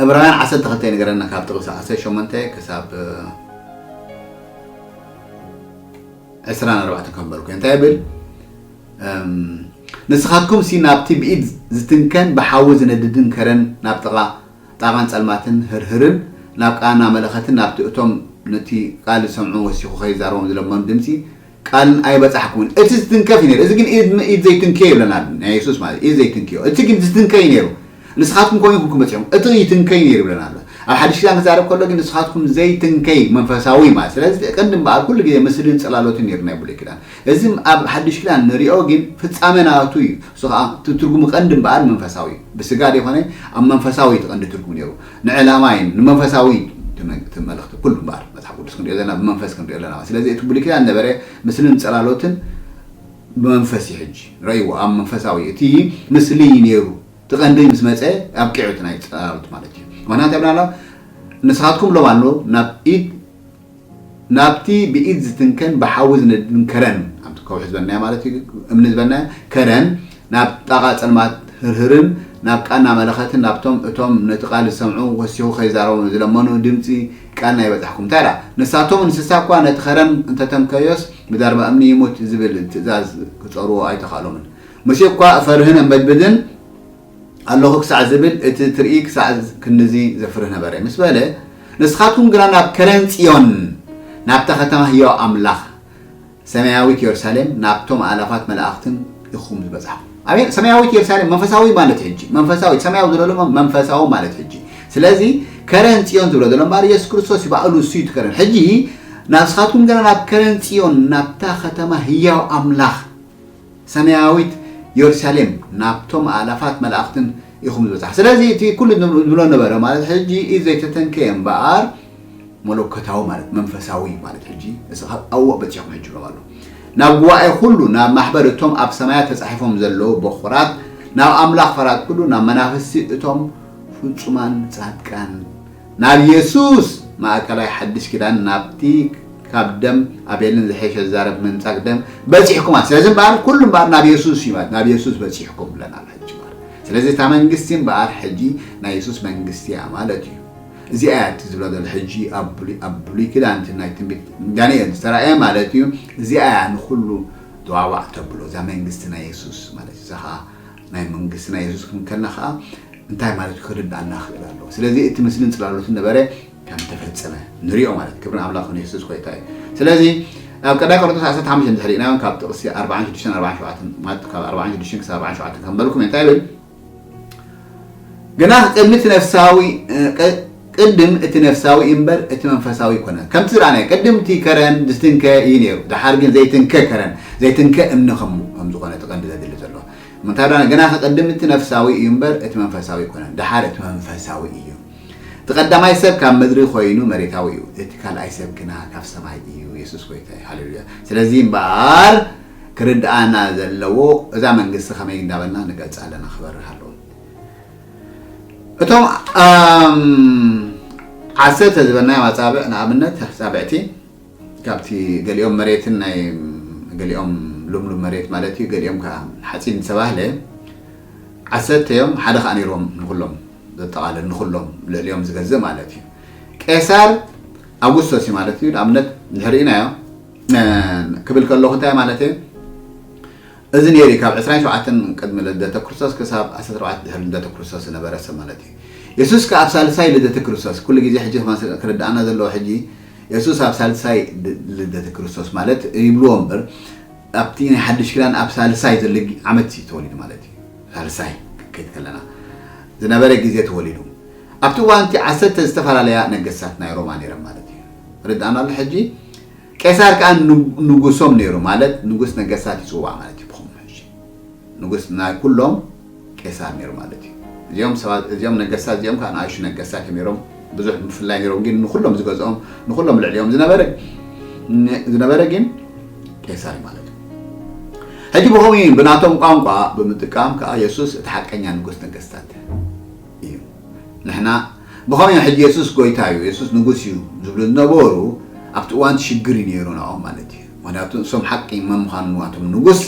ዕብራውያን ዓሰርተ ክልተ ይነገረና ካብ ጥቕሲ ዓሰርተ ሸሞንተ ክሳብ ዕስራን ኣርባዕተን ከንበልኩ እንታይ ይብል? እም፣ ንስኻትኩም ሲ ናብቲ ብኢድ ዝትንከን ብሓዊ ዝነድድን ከረን ናብ ጥቓ ጣቓን ጸልማትን ህርህርን ናብ ቃና መለኸትን ናብቲ እቶም ነቲ ቃል ዝሰምዑ ወሲኹ ከይዛረቦም ዝለመኑ ድምጺ ቃልን ኣይበጻሕኩምን። እቲ ዝትንከፍ እዩ ነይሩ። እዚ ግን ኢድ፣ ኢድ ዘይትንከዮ ይብለና ኣሎ ናይ የሱስ ማለት ኢድ ዘይትንከዮ። እቲ ግን ዝትንከይ ነይሩ። ንስኻትኩም ከመይ ኢኹም በጺሕኩም? እቲ ይትንከይ ነይሩ ይብለና ኣሎ። ኣብ ሓድሽ ኪዳን ክዛረብ ከሎ ግን ንስኻትኩም ዘይትንከይ መንፈሳዊ ማለት። ስለዚ ቀንዲ እምበኣር ኩሉ ግዜ ምስልን ጽላሎትን ነይሩ ናይ ብሉይ ኪዳን። እዚ ኣብ ሓድሽ ኪዳን ንሪኦ ግን ፍጻመ ናቱ እዩ። እሱ ኸዓ እቲ ትርጉሙ ቀንዲ እምበኣር መንፈሳዊ እዩ። ብስጋ ዘይኮነ ኣብ መንፈሳዊ እቲ ቀንዲ ትርጉሙ ነይሩ። ንዕላማ እዩ፣ ንመንፈሳዊ ትመ-፣ እቲ መልእኽቲ ኩሉ እምበኣር መጽሓፍ ቅዱስ ክንሪኦ ዘለና ብመንፈስ ክንሪኦ ኣለና። ስለዚ እቲ ብሉይ ኪዳን ነበረ ምስልን ጽላሎትን ብመንፈስ እዩ። ሕጂ ረእይዎ ኣብ መንፈሳዊ እቲ ምስሊ እዩ ነይሩ። እቲ ቀንዲ ምስ መጸ ኣብቂዑ እቲ ናይ ጽላሎት ማለት እዩ። ምኽንያቱ ይብላና ንስኻትኩም ሎም ኣሎ ናብ ኢድ ናብቲ ብኢድ ዝትንከን ብሓዊ ዝነድድን ከረን ኣብቲ ከውሒ ዝበናዮ ማለት እዩ፣ እምኒ ዝበናዮ ከረን ናብ ጣቓ ጸልማት ህርህርን ናብ ቃና መለኸትን ናብቶም እቶም ነቲ ቃል ዝሰምዑ ወሲኹ ከይዛረቦም ዝለመኑ ድምጺ ቃል ናይ በጻሕኩም። እንታይ ደኣ ንሳቶም እንስሳ እኳ ነቲ ከረን እንተተንከዮስ ብዳርባ እምኒ ይሙት ዝብል ትእዛዝ ክጸርዎ ኣይተኻእሎምን። ሙሴ እኳ እፈርህን እምበድብድን ኣለኹ ክሳዕ ዝብል እቲ ትርኢ ክሳዕ ክንድዚ ዘፍርህ ነበረ ምስ በለ፣ ንስኻትኩም ግና ናብ ከረን ጽዮን ናብታ ከተማ ህያው ኣምላኽ ሰማያዊት የሩሳሌም ናብቶም ኣእላፋት መላእኽትን ኢኹም ዝበጻሕኩም። ኣሜን። ሰማያዊት የሩሳሌም መንፈሳዊ ማለት ሕጂ መንፈሳዊት ሰማያዊ ዝለሎ መንፈሳዊ ማለት ሕጂ። ስለዚ ከረን ጽዮን ዝብሎ ዘሎ እምበኣር የሱስ ክርስቶስ እዩ፣ ባዕሉ እሱ እዩ እቲ ከረን። ሕጂ ንስኻትኩም ግና ናብ ከረን ጽዮን ናብታ ከተማ ህያው ኣምላኽ ሰማያዊት የሩሳሌም ናብቶም ኣእላፋት መላእኽትን ኢኹም ዝበጽሕ። ስለዚ እቲ ኩሉ ዝብሎ ነበረ ማለት ሕጂ ኢድ ዘይተተንከየ እምበኣር መለኮታዊ ማለት መንፈሳዊ ማለት ሕጂ ኣብኡ በጺሕኩም ሕጂ ብሎም ኣሎ። ናብ ጉባኤ ኩሉ ናብ ማሕበር እቶም ኣብ ሰማያት ተጻሒፎም ዘለዉ በኹራት ናብ ኣምላኽ ፈራት ኩሉ ናብ መናፍስቲ እቶም ፍጹማን ጻድቃን ናብ የሱስ ማእከላይ ሓድሽ ኪዳን ናብቲ ካብ ደም ኣቤልን ዝሐሸ ዝዛረብ ምንጻግ ደም በጺሕኩም ኣለ። ስለዚ እምበኣር ኩሉ እምበኣር ናብ የሱስ እዩ ማለት ናብ የሱስ በጺሕኩም ብለና ኣሎ ሕጂ ማለት። ስለዚ እታ መንግስቲ እምበኣር ሕጂ ናይ የሱስ መንግስቲ እያ ማለት እዩ። እዚኣ እያ እቲ ዝብሎ ዘሎ ሕጂ ኣብ ብሉይ፣ ኣብ ብሉይ ኪዳን እቲ ናይ ትንቢት ዳንኤል ዝተራእየ ማለት እዩ። እዚኣ እያ ንኹሉ ተዋዋዕ ተብሎ እዛ መንግስቲ ናይ የሱስ ማለት እዩ። እዛ ኸዓ ናይ መንግስቲ ናይ የሱስ ክንከልና ኸዓ እንታይ ማለት ክርዳእና ክእል ኣለዎ። ስለዚ እቲ ምስልን ጽላሎትን ነበረ ከም ተፈጸመ ንሪኦ ማለት ክብርን ኣምላኽ ንየሱስ ኮይታ እዩ። ስለዚ ኣብ ቀዳይ ቆሮንቶስ ዓሰርተ ሓሙሽተ እንድሕር ርኢናዮ ካብ ጥቕሲ ኣርባዓን ሽዱሽተን ኣርባዓን ሸውዓተን ማለት ካብ ኣርባዓን ሽዱሽተን ክሳብ ኣርባዓን ሸውዓተን ከንበልኩም እንታይ ይብል? ግና ቅድሚ እቲ ነፍሳዊ፣ እ፣ ቅ-፣ ቅድም እቲ ነፍሳዊ እምበር እቲ መንፈሳዊ ይኮነ። ከምቲ ዝረኣናዮ ቅድም እቲ ከረን ዝትንከ እዩ ነይሩ። ደሓር ግን ዘይትንከ ከረን፣ ዘይትንከ እምኒ ከም፣ ከም ዝኾነ እቲ ቀንዲ ዘድሊ ዘሎ። ምንታይ ደኣ ግና ከቐድም እቲ ነፍሳዊ እዩ እምበር እቲ መንፈሳዊ ኣይኮነን፣ ደሓር እቲ መንፈሳዊ እዩ። እቲ ቀዳማይ ሰብ ካብ ምድሪ ኮይኑ መሬታዊ እዩ፣ እቲ ካልኣይ ሰብ ግና ካብ ሰማይ እዩ። የሱስ ጎይታ እዩ። ሃሌሉያ። ስለዚ እምበኣር ክርድኣና ዘለዎ እዛ መንግስቲ ከመይ እንዳበልና ንገልጻ ኣለና ክበርህ ኣለዎ። እቶም ዓሰርተ ዝበልናዮም ኣፃብዕ ንኣብነት ኣፃብዕቲ ካብቲ ገሊኦም መሬትን ናይ ገሊኦም ልምሉም መሬት ማለት እዩ፣ ገሊኦም ከዓ ሓፂን ዝተባህለ ዓሰርተ እዮም። ሓደ ከዓ ነይሮም ንኩሎም ዘጠቓልል ንኩሎም ልዕሊኦም ዝገዝእ ማለት እዩ። ቄሳር ኣውጉስቶስ እዩ ማለት እዩ። ንኣብነት እንድሕር ርኢናዮ ክብል ከለኹ እንታይ ማለት እዩ? እዚ ነይሩ ካብ ዕስራን ሸውዓተን ቅድሚ ልደተ ክርስቶስ ክሳብ ዓሰርተ ኣርባዕተ ድሕሪ ልደተ ክርስቶስ ዝነበረ ሰብ ማለት እዩ። የሱስ ከኣ ኣብ ሳልሳይ ልደተ ክርስቶስ ኩሉ ግዜ ሕጂ ክርድኣና ዘለዎ ሕጂ የሱስ ኣብ ሳልሳይ ልደተ ክርስቶስ ማለት ይብልዎ እምበር ኣብቲ ናይ ሓድሽ ኪዳን ኣብ ሳልሳይ ዘሎ ዓመት እዩ ተወሊዱ ማለት እዩ። ሳልሳይ ከይድ ከለና ዝነበረ ግዜ ተወሊዱ። ኣብቲ እዋን እቲ ዓሰርተ ዝተፈላለያ ነገስታት ናይ ሮማ ነይረን ማለት እዩ። ርድኣና ኣሎ ሕጂ ቄሳር ከዓ ንጉሶም ነይሩ ማለት ንጉስ ነገስታት ይፅዋዕ ማለት እዩ። ብኹም ሕጂ ንጉስ ናይ ኩሎም ቄሳር ነይሩ ማለት እዩ። እዚኦም ሰባት እዚኦም ነገስታት እዚኦም ከዓ ንኣሹ ነገስታት እዮም ነይሮም። ብዙሕ ምፍላይ ነይሮም ግን ንኩሎም ዝገዝኦም ንኩሎም ልዕሊኦም ዝነበረ ዝነበረ ግን ቄሳር እዩ ማለት እዩ። ሕጂ ብኸምኡ ብናቶም ቋንቋ ብምጥቃም ከዓ የሱስ እቲ ሓቀኛ ንጉስ ነገስታት እዩ። ንሕና ብኸመይ ሕጂ የሱስ ጎይታ እዩ፣ የሱስ ንጉስ እዩ ዝብሉ ዝነበሩ ኣብቲ እዋን ሽግር እዩ ነይሩ ንኦም ማለት እዩ። ምክንያቱ እሶም ሓቂ መን ምዃኑ ንዋቶም ንጉስ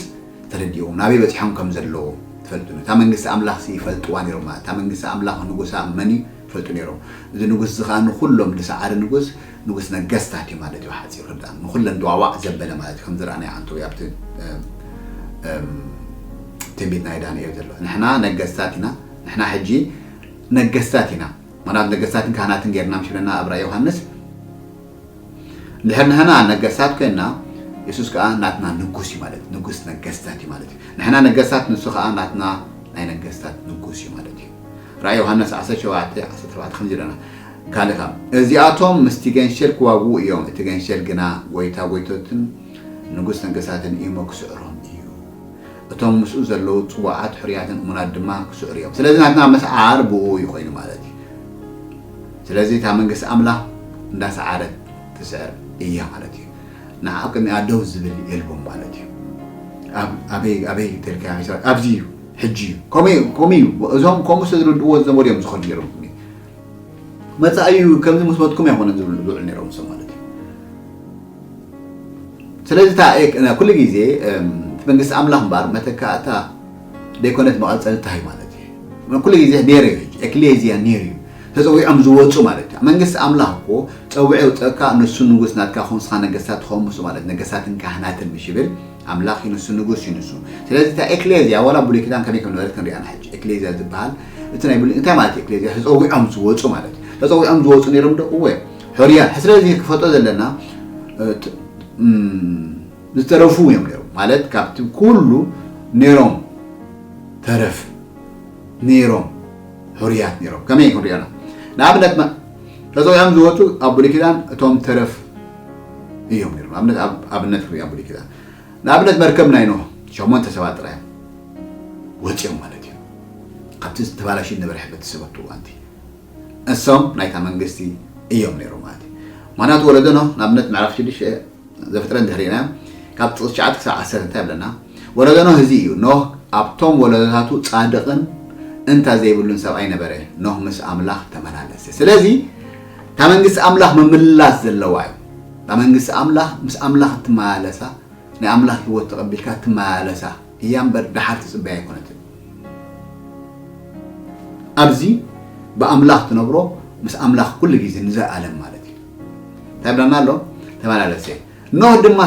ተረዲዎም ናበይ በፂሖም ከም ዘለዎ ትፈልጡ እታ መንግስቲ ኣምላኽ ሲ ይፈልጥዋ ነይሮም ማለት እታ መንግስቲ ኣምላኽ ንጉሳ መን እዩ ይፈልጡ ነይሮም። እዚ ንጉስ እዚ ከዓ ንኩሎም ዝሰዓረ ንጉስ ንጉስ ነገስታት እዩ ማለት እዩ። ሓፂር ክዳን ንኩለን ድዋዋዕ ዘበለ ማለት እዩ። ከም ዝረኣናዮ ኣንተ ኣብቲ ትንቢት ናይ ዳንኤል ዘሎ ንሕና ነገስታት ኢና። ንሕና ሕጂ ነገስታት ኢና። ምክንያቱ ነገስታትን ካህናትን ጌርና ምሽ ብለና ኣብ ራእይ ዮሃንስ እንድሕር ንሕና ነገስታት ኮይንና የሱስ ከዓ ናትና ንጉስ እዩ ማለት ንጉስ ነገስታት እዩ ማለት እዩ። ንሕና ነገስታት ንሱ ከዓ ናትና ናይ ነገስታት ንጉስ እዩ ማለት እዩ። ራእይ ዮሃንስ ዓሰርተ ሸውዓተ ዓሰርተ ኣርባዕተ ከምዚ ይብለና ካልእ ካብ እዚኣቶም ምስቲ ገንሸል ክዋግኡ እዮም። እቲ ገንሸል ግና ጎይታ ጎይቶትን ንጉስ ነገስታትን እሞ ክስዕሮም እዩ። እቶም ምስኡ ዘለዉ ጽዋዓት ሕሩያትን እሙናት ድማ ክስዕሩ እዮም። ስለዚ ናትና ምስዓር ብኡ እዩ ኮይኑ ማለት እዩ። ስለዚ እታ መንግስቲ ኣምላኽ እንዳሰዓረት ትስዕር እያ ማለት እዩ። ንዓ ኣብ ቅድሚኣ ደው ዝብል የልቦም ማለት እዩ። ኣበይ ኣበይ ተልካ ኣብዚ እዩ ሕጂ እዩ ከምኡ እዩ። እዞም ከምኡ ስለ ዝርድእዎ ዝነበሩ እዮም ዝኸዱ ነይሮም። መፃኢ እዩ ከምዚ ምስ መትኩም ኣይኮነን ዝብሉ ዝውዕሉ ነይሮም እሶም ማለት እዩ። ስለዚ ኩሉ ግዜ እቲ መንግስቲ ኣምላኽ እምበር መተካእታ ዘይኮነት መቐፀልታ እዩ ማለት እዩ። ኩሉ ግዜ ነይሩ እዩ። ኤክሌዝያ ነይሩ እዩ። ተፀዊዖም ዝወፁ ማለት እዩ። መንግስቲ ኣምላኽ እኮ ፀዊዑ የውፀእካ ንሱ ንጉስ ናትካ ኹን ንስኻ ነገስታት ትኸውን ምስኡ ማለት ነገስታትን ካህናትን ምሽ ይብል ኣምላኽ እዩ ንሱ ንጉስ እዩ ንሱ። ስለዚ እታ ኤክሌዝያ ዋላ ብሉይ ኪዳን ከመይ ከም ነበረት ክንሪኣ ንሕጂ። ኤክሌዝያ ዝበሃል እቲ ናይ ብሉይ እንታይ ማለት እዩ? ኤክሌዝያ ተፀዊዖም ዝወፁ ማለት እዩ። ተፀዊዖም ዝወፁ ነይሮም ዶ? እወ ሕሩያት። ስለዚ ክፈጦ ዘለና ዝተረፉ እዮም ነይሮም ማለት ካብቲ ኩሉ ነይሮም ተረፍ ነይሮም ሕሩያት ነይሮም። ከመይ ክንሪኦ ኢና? ንኣብነት ተፀዊዖም ዝወፁ ኣብ ብሉይ ኪዳን እቶም ተረፍ እዮም ነይሮም። ኣብነት ኣብነት ርያ ብሉይ ኪዳን ንኣብነት መርከብ ናይ ኖህ ሸሞንተ ሰባት ጥራይ ወፂኦም ማለት እዩ። ካብቲ ተባላሽ ነበረ ሕብረተሰብ ኣብቲ እዋንቲ እሶም ናይታ መንግስቲ እዮም ነይሮም ማለት እዩ። ምክንያቱ ወለዶ ኖህ ንኣብነት ምዕራፍ ሽዱሽተ ዘፍጥረት እንድሕር ርኢና ካብ ጥቕሲ ትሽዓተ ክሳብ ዓሰርተ እንታይ ይብለና? ወለዶ ኖህ እዚ እዩ። ኖህ ኣብቶም ወለዶታቱ ፃድቕን እንታ ዘይብሉን ሰብኣይ ነበረ። ኖህ ምስ ኣምላኽ ተመላለሰ። ስለዚ እታ መንግስቲ ኣምላኽ ምምልላስ ዘለዋ እዩ። እታ መንግስቲ ኣምላኽ ምስ ኣምላኽ እትመላለሳ ናይ ኣምላኽ ህይወት ተቐቢልካ እትመላለሳ እያ እምበር ደሓር ትፅበያ ኣይኮነትን። ኣብዚ ብኣምላኽ ትነብሮ ምስ ኣምላኽ ኩሉ ግዜ ንዘለኣለም ማለት እዩ። እንታይ ብለና ኣሎ? ተመላለሰ። ኖህ ድማ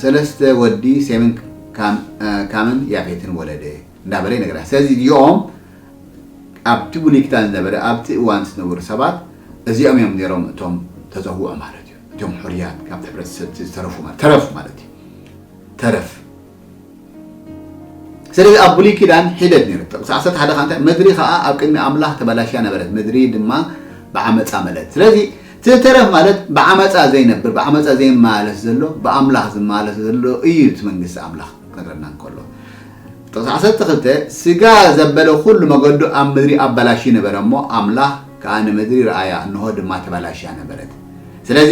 ሰለስተ ወዲ ሴምን ካምን ያፌትን ወለደ እንዳበለ ይነግረና። ስለዚ እዚኦም ኣብቲ ብሉይ ኪዳን ዝነበረ ኣብቲ እዋን ዝነበሩ ሰባት እዚኦም እዮም ነይሮም እቶም ተፀውዑ ማለት እዩ። እቶም ሕሩያት ካብቲ ሕብረተሰብ ዝተረፉ ማለት ተረፍ ማለት እዩ። ተረፍ ስለዚ ኣብ ብሉይ ኪዳን ሒደት ነይሩ። ጥቕሲ ዓሰርተ ሓደ ከዓ እንታይ ምድሪ ከዓ ኣብ ቅድሚ ኣምላኽ ተበላሽያ ነበረት፣ ምድሪ ድማ ብዓመፃ መለት። ስለዚ እቲ ተረፍ ማለት ብዓመፃ ዘይነብር ብዓመፃ ዘይመላለስ ዘሎ ብኣምላኽ ዝመላለስ ዘሎ እዩ እቲ መንግስቲ ኣምላኽ ክነግረና እንከሎ ጥቕሲ ዓሰርተ ክልተ ስጋ ዘበለ ኩሉ መገዱ ኣብ ምድሪ ኣበላሽዩ ነበረ እሞ ኣምላኽ ከዓ ንምድሪ ረኣያ እንሆ ድማ ተበላሽያ ነበረት። ስለዚ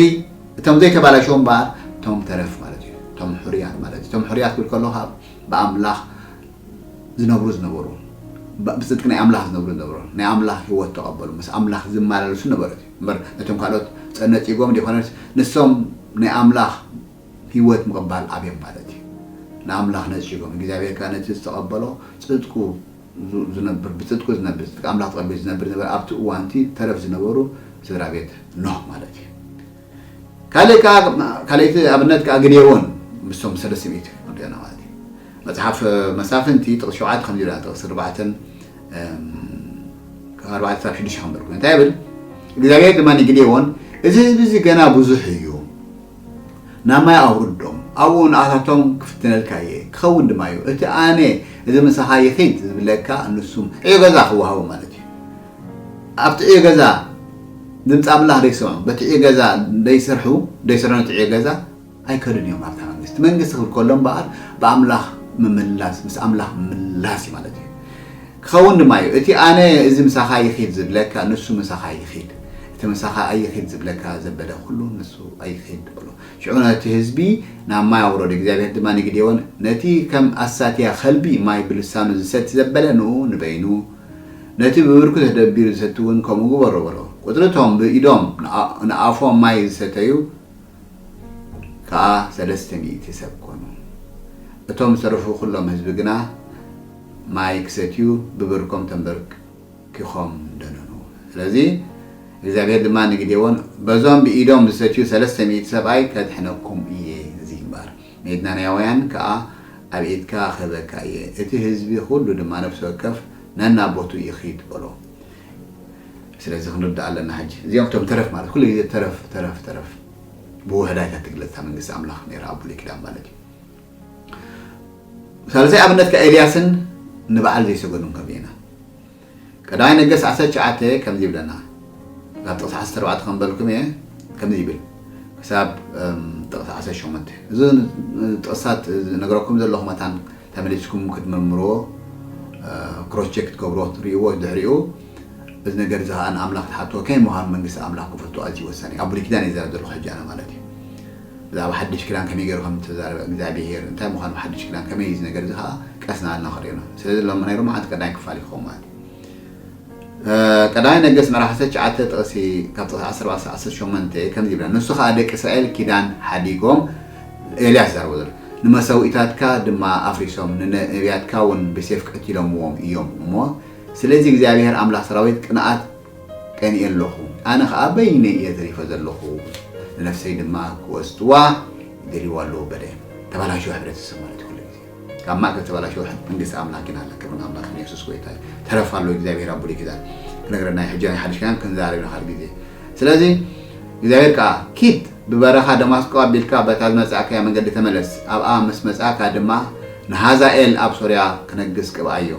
እቶም ዘይተባላሸው እምበኣር እቶም ተረፍ ማለት እዩ። እቶም ሕሩያት ማለት እዩ። እቶም ሕሩያት ክብል ከሎ ካብ ብኣምላኽ ዝነብሩ ዝነበሩ ብ-፣ ብጽድቂ ናይ ኣምላኽ ዝነብሩ ነበሩ። ናይ ኣምላኽ ህይወት ተቐበሉ። ምስ ኣምላኽ ዝመላለሱ ነበሩ። እምበር ነቶም ካልኦት ጸ-፣ ነጺጎም ዘይኮነስ፣ ንሶም ናይ ኣምላኽ ህይወት ምቕባል ኣብዮም ማለት እዩ። ንኣምላኽ ነጺጎም። እግዚኣብሔር ከኣ ነቲ ዝተቐበሎ ጽድቁ ዝ-፣ ዝነብር፣ ብጽድቁ ዝነብር፣ ጽድቂ ኣምላኽ ተቐቢሉ ዝነብር ዝነበረ ኣብቲ እዋንቲ ተረፍ ዝነበሩ ስድራ ቤት ኖህ ማለት እዩ። ካልእ ከኣ፣ ካልኣይቲ ኣብነት ከኣ ግዴዎን ምስቶም ሰለስተ ሚእቲ ክንሪኦ ኢና ማለት እዩ። መጽሓፍ መሳፍንቲ ጥቕሲ ሸውዓተ ከምዚ ይብላ፣ ጥቕሲ ኣርባዕተን፣ እም፣ ካብ ኣርባዕተ ክሳብ ሽዱሽተ ከንበርኩ። እንታይ ይብል? እግዚኣብሔር ድማ ንግዴዎን፣ "እዚ ህዝቢ እዚ ገና ብዙሕ እዩ። ናብ ማይ ኣውርዶም፣ ኣብኡ ንኣታቶም ክፍትነልካ እየ፣ ክኸውን ድማ እዩ። እቲ ኣነ እዚ ምሳኻ ይኺድ ዝብለካ ንሱ ዕዮ ገዛ ክወሃቦ" ማለት እዩ። ኣብቲ ዕዮ ገዛ ድምፂ ኣምላኽ ደይሰምዑ፣ በቲ ዕዮ ገዛ ደይሰርሑ፣ ደይሰርሑ ነቲ ዕዮ ገዛ ኣይከዱን እዮም ኣብታ መንግስቲ። መንግስቲ ክብል ከሎ እምበኣር ብኣምላኽ ምምላስ፣ ምስ ኣምላኽ ምምላስ እዩ ማለት እዩ። ክኸውን ድማ እዩ። እቲ ኣነ እዚ ምሳኻ ይኺድ ዝብለካ፣ ንሱ ምሳኻ ይኺድ። እቲ ምሳኻ ኣይኺድ ዝብለካ ዘበለ ኩሉ ንሱ ኣይኺድ በሎ። ሽዑ ነቲ ህዝቢ ናብ ማይ ኣውረዶ። እግዚኣብሔር ድማ ንግዴዎን፣ "ነቲ ከም ኣሳትያ ከልቢ ማይ ብልሳኑ ዝሰቲ ዘበለ ንኡ ንበይኑ፣ ነቲ ብብርኩ ተደቢሩ ዝሰቲ እውን ከምኡ ግበሮ" በሎ። ቁጽሪ እቶም ብኢዶም ንኣ-፣ ንኣፎም ማይ ዝሰተዩ ከኣ ሰለስተ ሚእቲ ሰብ ኮኑ። እቶም ዝተረፉ ኩሎም ህዝቢ ግና ማይ ክሰትዩ ብብርኮም ተንበርኪኾም ደነኑ። ስለዚ እግዚኣብሔር ድማ ንግዴዎን፣ "በዞም ብኢዶም ዝሰትዩ ሰለስተ ሚእቲ ሰብኣይ ከድሕነኩም እየ። እዚ እምበኣር ሜድናናውያን ከኣ ኣብ ኢድካ ክህበካ እየ። እቲ ህዝቢ ኩሉ ድማ ነፍሲ ወከፍ ነናብ ቦትኡ ይኺድ" በሎ። ስለዚ ክንርዳእ ኣለና። ሕጂ እዚኦም እቶም ተረፍ ማለት ኩሉ ግዜ ተረፍ፣ ተረፍ፣ ተረፍ ብውሕዳይታ ትግለጽ እታ መንግስቲ ኣምላኽ ነይራ ኣብ ብሉይ ኪዳን ማለት እዩ። ሳልሳይ ኣብነት ከኣ ኤልያስን ንበዓል ዘይሰገዱን ከብየና። ቀዳማይ ነገስት ዓሰርተ ትሽዓተ ከምዚ ይብለና። ካብ ጥቕሲ ዓሰርተ ኣርባዕተ ከም በልኩም እየ፣ ከምዚ ይብል። ክሳብ፣ እም፣ ጥቕሲ ዓሰርተ ሸሞንተ። እዚ ጥቕሳት ዝነግረኩም ዘለኹ መታን ተመሊስኩም ክትምርምርዎ፣ እ፣ ክሮስ ቼክ ክትገብርዎ፣ ክትርእይዎ፣ ድሕሪኡ እዚ ነገር እዚ ኸኣ ንኣምላኽ ትሓትዎ፣ ከመይ ምዃኑ መንግስቲ ኣምላኽ ክፈልጡ ኣዝዩ ወሳኒ እዩ። ኣብ ብሉይ ኪዳን እየ ዝዛረብ ዘለኹ ሕጂ ኣነ ማለት እዩ። ብዛዕባ ሓድሽ ኪዳን ከመይ ገይሩ ከም እተዛረበ እግዚኣብሄር፣ እንታይ ምዃኑ ሓድሽ ኪዳን ከመይ እዩ እዚ ነገር እዚ ኸኣ ቀስ እናበልና ክንርእዮ ኢና። ስለዚ ሎም-፣ ናይ ሎማዓንቲ ቀዳማይ ክፋል ይኸውን ማለት እዩ። እ፣ ቀዳማይ ነገስት ምዕራፍ ዓሰርተ ትሽዓተ ጥቕሲ፣ ካብ ጥቕሲ ዓሰርተ ኣርባዕተ ክሳብ ዓሰርተ ሸሞንተ ከምዚ ይብለና። ንሱ ኸኣ ደቂ እስራኤል ኪዳን ሓዲጎም፣ ኤልያስ ይዛረቦ ዘሎ፣ ንመሰውኢታትካ ድማ ኣፍሪሶም፣ ንነቢያትካ እውን ብሴፍ ቀቲሎምዎም እዮም እሞ፣ ስለዚ እግዚኣብሄር ኣምላኽ ሰራዊት ቅንኣት ቀኒኤ ኣለኹ። ኣነ ኸኣ በይነይ እየ ተሪፈ ዘለኹ፣ ንነፍሰይ ድማ ክወስድዋ ይደልይዋ ኣለዉ በለ። ተበላሽወ ሕብረተሰብ ማለት እዩ ኩሉ ግዜ። ካብ ማእከል ተበላሽወ መንግስቲ ኣምላኽ ግን ኣለ። ክብሪ ንኣምላኽ ንየሱስ ጎይታ እዩ። ተረፍ ኣሎ እግዚኣብሔር ኣብ ብሉይ ኪዳን ክነግረና እዩ። ሕጂ ናይ ሓድሽ ኪዳን ክንዛረብ ኢና ካልእ ግዜ። ስለዚ እግዚኣብሔር ከኣ ኪድ ብበረኻ ደማስቆ ኣቢልካ በታ ዝመጻእካያ መንገዲ ተመለስ። ኣብኣ ምስ መጻእካ ድማ ንሃዛኤል ኣብ ሶርያ ክነግስ ቅብኣዮ።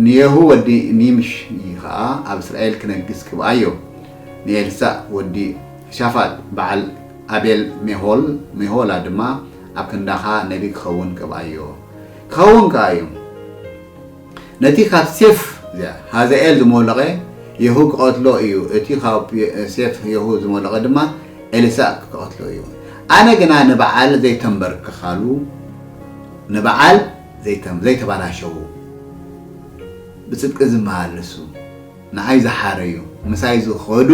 ንየሁ ወዲ ኒምሺ ኸኣ ኣብ እስራኤል ክነግስ ቅብኣዮ። ንኤልሳእ ወዲ ሻፋጥ በዓል ኣቤል ሜሆል፣ ሜሆላ ድማ ኣብ ክንዳኻ ነቢ ክኸውን ቅብኣዮ። ክኸውን ከኣ እዩ። ነቲ ካብ ሴፍ ሃዛኤል ዝሞለቐ የሁ ክቐትሎ እዩ። እቲ ካብ ሴፍ የሁ ዝሞለቐ ድማ ኤልሳእ ክቐትሎ እዩ። ኣነ ግና ንበዓል ዘይተንበርክኻሉ፣ ንበዓል ዘይተም-፣ ዘይተባላሸዉ፣ ብጽድቂ ዝመላለሱ፣ ንዓይ ዝሓረዩ፣ ምሳይ ዝኸዱ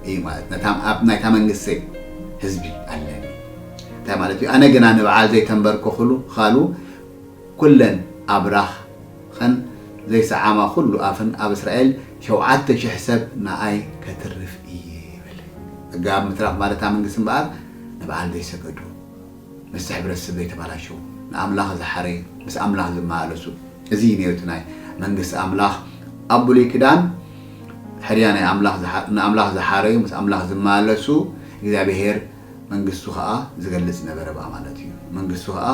እዩ ማለት። ነታ ኣብ ናይታ መንግስተይ ህዝቢ ኣለኒ። እንታይ ማለት እዩ? ኣነ ግና ንበዓል ዘይተንበርከኹሉ፣ ኻሉ ኩለን ኣብራኸን ዘይሰዓማ ኩሉ ኣፍን ኣብ እስራኤል ሸውዓተ ሽሕ ሰብ ንኣይ ከትርፍ እየ ይብል። እጋ ኣብ ምትራፍ ማለት እታ መንግስቲ እምበኣር ንበዓል ዘይሰገዱ፣ ምስቲ ሕብረተሰብ ዘይተባላሸዉ፣ ንኣምላኽ ዝሓረዩ፣ ምስ ኣምላኽ ዝመላለሱ፣ እዚ እዩ ነይሩ እቲ ናይ መንግስቲ ኣምላኽ ኣብ ብሉይ ኪዳን። ሕርያ ናይ ኣምላኽ ዝሓ-፣ ንኣምላኽ ዝሓረዩ፣ ምስ ኣምላኽ ዝመላለሱ፣ እግዚኣብሄር መንግስቱ ኸኣ ዝገልጽ ነበረ ብኣ ማለት እዩ። መንግስቱ ኸኣ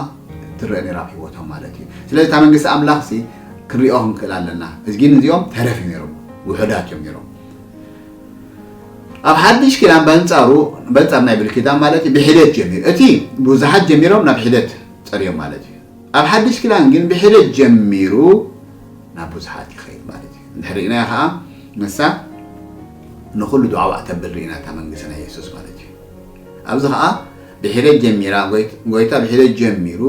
ትረአ ነይራ ኣብ ህይወቶም ማለት እዩ። ስለዚ እታ መንግስቲ ኣምላኽሲ ክንሪኦ ክንክእል ኣለና። እዝጊን እዚኦም ተረፍ እዮም ነይሮም፣ ውሑዳት እዮም ነይሮም። ኣብ ሓድሽ ኪዳን በንጻሩ፣ በንጻር ናይ ብሉይ ኪዳን ማለት እዩ፣ ብሒደት ጀሚሩ። እቲ ብዙሓት ጀሚሮም ናብ ሒደት ጸርዮም ማለት እዩ። ኣብ ሓድሽ ኪዳን ግን ብሒደት ጀሚሩ ናብ ብዙሓት ይኸይድ ማለት እዩ። እንድሕር ርኢናዮ ኸኣ ንሳ ንኹሉ ተዋዋዕ ተብል ርኢና እታ መንግስቲ ናይ የሱስ ማለት እዩ። ኣብዚ ኸኣ ብሒደት ጀሚራ፣ ጎይት-፣ ጎይታ ብሒደት ጀሚሩ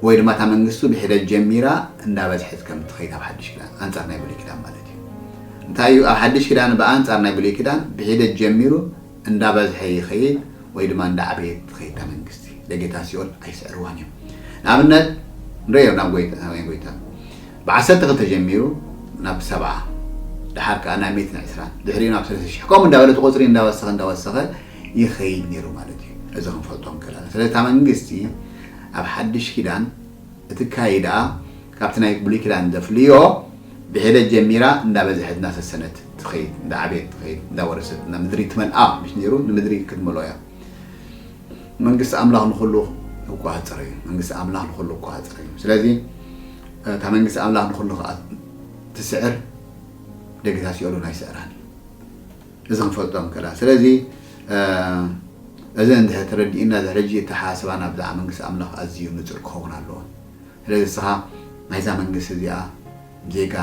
ወይ ድማ እታ መንግስቱ ብሒደት ጀሚራ እንዳበዝሐት ከም ትኸይድ ኣብ ሓድሽ ኪዳን፣ ኣንጻር ናይ ብሉይ ኪዳን ማለት እዩ። እንታይ እዩ ኣብ ሓድሽ ኪዳን ብኣንጻር ናይ ብሉይ ኪዳን ብሒደት ጀሚሩ እንዳበዝሐ ይኸይድ ወይ ድማ እንዳዓበየት ትኸይድ እታ መንግስቲ። ደጌታት ሲኦል ኣይስዕርዋን እዮም። ንኣብነት ንርእዮ ናብ ጎይታ፣ ናይ ጎይታ ብዓሰርተ ክልተ ጀሚሩ ናብ ሰብዓ፣ ደሓር ከኣ ናብ ሚእትን ዕስራን፣ ድሕሪኡ ናብ ሰለስተ ሽሕ፣ ከምኡ እንዳበለ እቲ ቁጽሪ እንዳወሰኸ እንዳወሰኸ ይኸይድ ነይሩ ማለት እዩ። እዚ ክንፈልጦ ንክእል ኣለና። ስለዚ እታ መንግስቲ ኣብ ሓድሽ ኪዳን እቲ ካይዳ ካብቲ ናይ ብሉይ ኪዳን ዘፍልዮ ብሒደት ጀሚራ እንዳበዝሐት እንዳሰሰነት ትኸይድ፣ እንዳዓበየት ትኸይድ፣ እንዳወረሰት፣ እና ምድሪ ትመልኣ ምሽ ነይሩ፣ ንምድሪ ክትመልኦ እያ። መንግስቲ ኣምላኽ ንኹሉ እኳ ኣጽረ እዩ። መንግስቲ ኣምላኽ ንኹሉ እኳ ኣጽረ እዩ። ስለዚ እታ መንግስቲ ኣምላኽ ንኹሉ ከኣ ትስዕር፣ ደጌታት ሲኦል እውን ኣይስዕራን እዩ። እዚ ክንፈልጦ ንክእል። ስለዚ እ፣ እዚ እንድሕር ተረዲእና፣ እዚ ሕጂ ኣተሓሳስባና ብዛዕባ መንግስቲ ኣምላኽ ኣዝዩ ንጹር ክኸውን ኣለዎ። ስለዚ ንስኻ ናይዛ መንግስቲ እዚኣ ዜጋ፣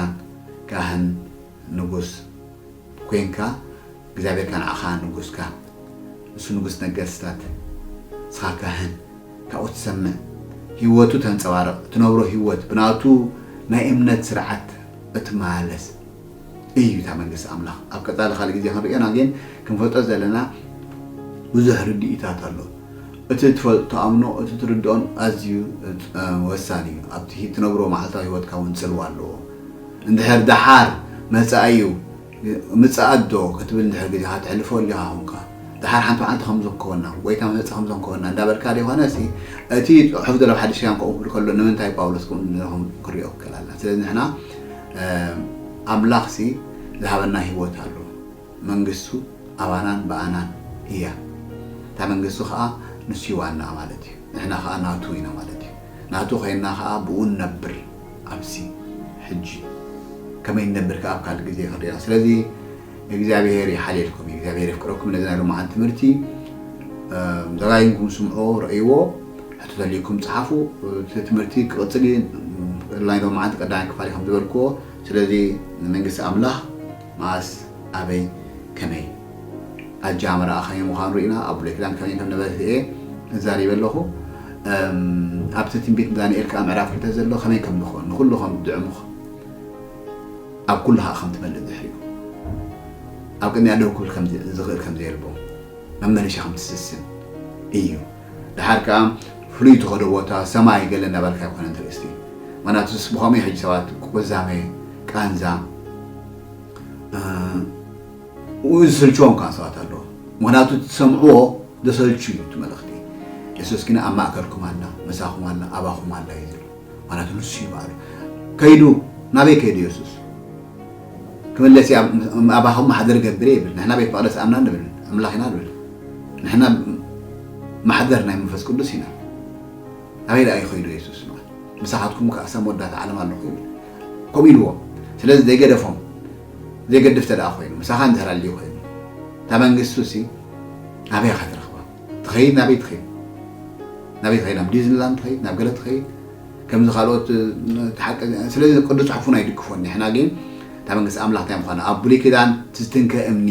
ካህን፣ ንጉስ ኮይንካ፣ እግዚኣብሔር ከኣ ንዓኻ ንጉስካ፣ ንሱ ንጉስ ነገስታት፣ ንስኻ ካህን፣ ካብኡ ትሰምዕ፣ ህይወቱ ተንጸባርቕ፣ እትነብሮ ህይወት ብናቱ ናይ እምነት ስርዓት እትመላለስ እዩ እታ መንግስቲ ኣምላኽ። ኣብ ቀጻሊ ካልእ ግዜ ክንርእዮ ኢና፣ ግን ክንፈልጦ ዘለና ብዙሕ ርድኢታት ኣሎ። እቲ ትፈል-፣ ትኣምኖ፣ እቲ ትርድኦን ኣዝዩ፣ እ፣ ወሳኒ እዩ። ኣብቲ ትነብሮ መዓልታዊ ህይወትካ እውን ጽልዋ ኣለዎ። እንድሕር ደሓር መጻኢ እዩ፣ ምጽኣት ዶ ክትብል እንድሕር ግዜኻ ተሕልፎ ኣሊኻ ኹንካ፣ ደሓር ሓንቲ መዓልቲ ከምዚ ክከወና፣ ጎይታ መመጽእ ከምዚ ክከወና እንዳበልካ ዘይኮነ፣ እቲ ጽሑፍ ዘሎ ኣብ ሓድሽ ኪዳን ከምኡ ክብል ከሎ፣ ንምንታይ ጳውሎስ ከምኡ እንደኾነ ክርእዮ ክክእል ኣለና። ስለዚ ንሕና፣ እ፣ ኣምላኽሲ ዝሃበና ህይወት ኣሎ። መንግስቱ ኣባናን ብኣናን እያ። እታ መንግስቱ ኸኣ ንሱ እዩ ዋና ማለት እዩ። ንሕና ኸኣ ናቱ ኢና ማለት እዩ። ናቱ ኸይንና ኸኣ ብኡ ንነብር። ኣብዚ ሕጂ ከመይ ንነብር ከኣ ኣብ ካልእ ግዜ ክንሪኦ። ስለዚ እግዚኣብሔር ይሓልየልኩም እዩ፣ እግዚኣብሔር የፍቅረኩም። ነዚ ናይ ሎማዓንቲ ትምህርቲ፣ እ፣ ደጋጊምኩም ስምዑ፣ ረእይዎ፣ ሕቶ ተልዩኩም ጸሓፉ። እቲ ትምህርቲ ክቕጽል እዩ። ናይ ሎማዓንቲ ቀዳማይ ክፋል እዩ ከም ዝበልክዎ። ስለዚ ንመንግስቲ ኣምላኽ መኣስ፣ ኣበይ፣ ከመይ ኣጃምራኣ ከመይ ምዃኑ ርኢና፣ ኣብ ብሉይ ኪዳን ከመይ ከም ነበረ እየ እዛሪበ ኣለኹ። እም፣ ኣብቲ ትንቢት ዳንኤል ከኣ ምዕራፍ ክልተ ዘሎ ከመይ ከም ዝኾን ንኹሉ ከም ድዕሙኽ፣ ኣብ ኩሉ ከኣ ከም ትመልእ ድሕሪኡ፣ ኣብ ቅድሚኣ ደው ክብል ከም ዝ-፣ ዝኽእል ከም ዘየልቦ መመለሻ ከም ትስስን እዩ። ደሓር ከኣ ፍሉይ ትኸዶ ቦታ ሰማይ ገለ እናበልካ ኣይኮነን ትርእስቲ። ምኽንያቱ ብኸምኡ ሕጂ ሰባት ቁዛመ፣ ቃንዛ፣ እ፣ ዝስልችዎም ከኣ ሰባት ኣለዉ። ምኽንያቱ ትሰምዕዎ ዘሰልቹ እዩ እቲ መልእኽቲ። የሱስ ግን ኣብ ማእከልኩም ኣላ፣ ምሳኹም ኣላ፣ ኣባኹም ኣላ እዩ ዝብል። ምኽንያቱ ንሱ እዩ ባዕሉ። ከይዱ፣ ናበይ ከይዱ የሱስ? ክምለስ እየ፣ ኣብ-፣ ኣባኹም ማሕደር ገብር እየ ይብል። ንሕና ቤት መቕደስ ኣምና ንብል፣ ኣምላኽ ኢና ንብል። ንሕና ማሕደር ናይ መንፈስ ቅዱስ ኢና። ኣበይ ደኣ እዩ ከይዱ የሱስ? ምሳኻትኩም ከኣ ክሳብ መወዳእታ ዓለም ኣለኹ ይብል። ከምኡ ኢልዎም። ስለዚ ዘይገደፎም፣ ዘይገድፍ ተደኣ ኮይኑ፣ ምሳኻ እንድሕር ኣልዩ ኮይኑ፣ እታ መንግስቱ ሲ ኣበይ ኢኻ ትረኽባ? ትኸይድ፣ ናበይ ትኸይድ? ናበይ ትኸይድ? ናብ ዲዝኒላንድ ትኸይድ? ናብ ገለ ትኸይድ? ከምዚ ካልኦት፣ እ፣ ተሓቀ-፣ ስለዚ ቅዱስ ጽሑፍ እውን ኣይድግፎን። ንሕና ግን እታ መንግስቲ ኣምላኽ እንታይ ምዃና፣ ኣብ ብሉይ ኪዳን እቲ ዝትንከ እምኒ፣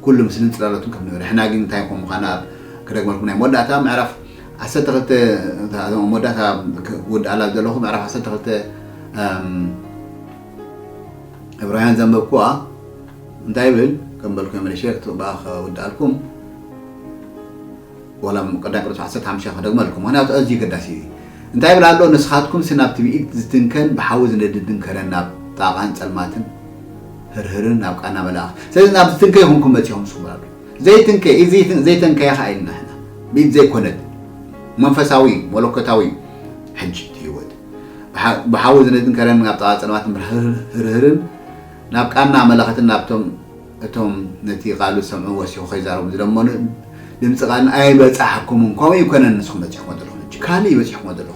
ኩሉ ምስልን ጽላሎትን ከም ነበረ፣ ንሕና ግን እንታይ ከም ምዃና ክደግመልኩም። ናይ መወዳእታ ምዕራፍ ዓሰርተ ክልተ፣ እታ መወዳእታ ክውድኣላ ዘለኹ ምዕራፍ ዓሰርተ ክልተ፣ እም፣ ዕብራውያን ዘንበብኩዋ እንታይ ይብል? ከም በልኩ መለሸ ክትበኣ ክውድኣልኩም። ወላ ቀዳም ቆሮንቶስ ዓሰርተ ሓሙሽተ ክደግመልኩም፣ ምኽንያቱ ኣዝዩ ገዳሲ እዩ። እንታይ ይብል ኣሎ? "ንስኻትኩምሲ ናብ ትብኢት ዝትንከን ብሓዊ ዝነድድን ከረን ናብ ጣቓን ጸልማትን ህርህርን ናብ ቃና መላእኽቲ። ስለዚ ናብ ዝትንከ ይኹንኩም መጺኹም ንስኹም" ኣሎ። ዘይትንከ፣ እዚ ዘይተንከየ ኸኣ ኢልና ሕና። ብኢድ ዘይኮነት መንፈሳዊ፣ መለኮታዊ ሕጂ እቲ ህይወት። ብሓ-፣ ብሓዊ ዝነድድን ከረን ናብ ጣቓ ጸልማትን ህርህርን ናብ ቃና መላእኽትን ናብቶም እቶም ነቲ ቃሉ ዝሰምዑ ወሲኹ ከይዛረቡ ዝለመኑ ድምፂ ቃልን ኣይበጻሕኩምን፣ ከምኡ ኣይኮነን ንስኹም በፂሕኩሞ ዘለኹም፣ ሕጂ ካልእ እዩ በፂሕኩሞ ዘለኹም።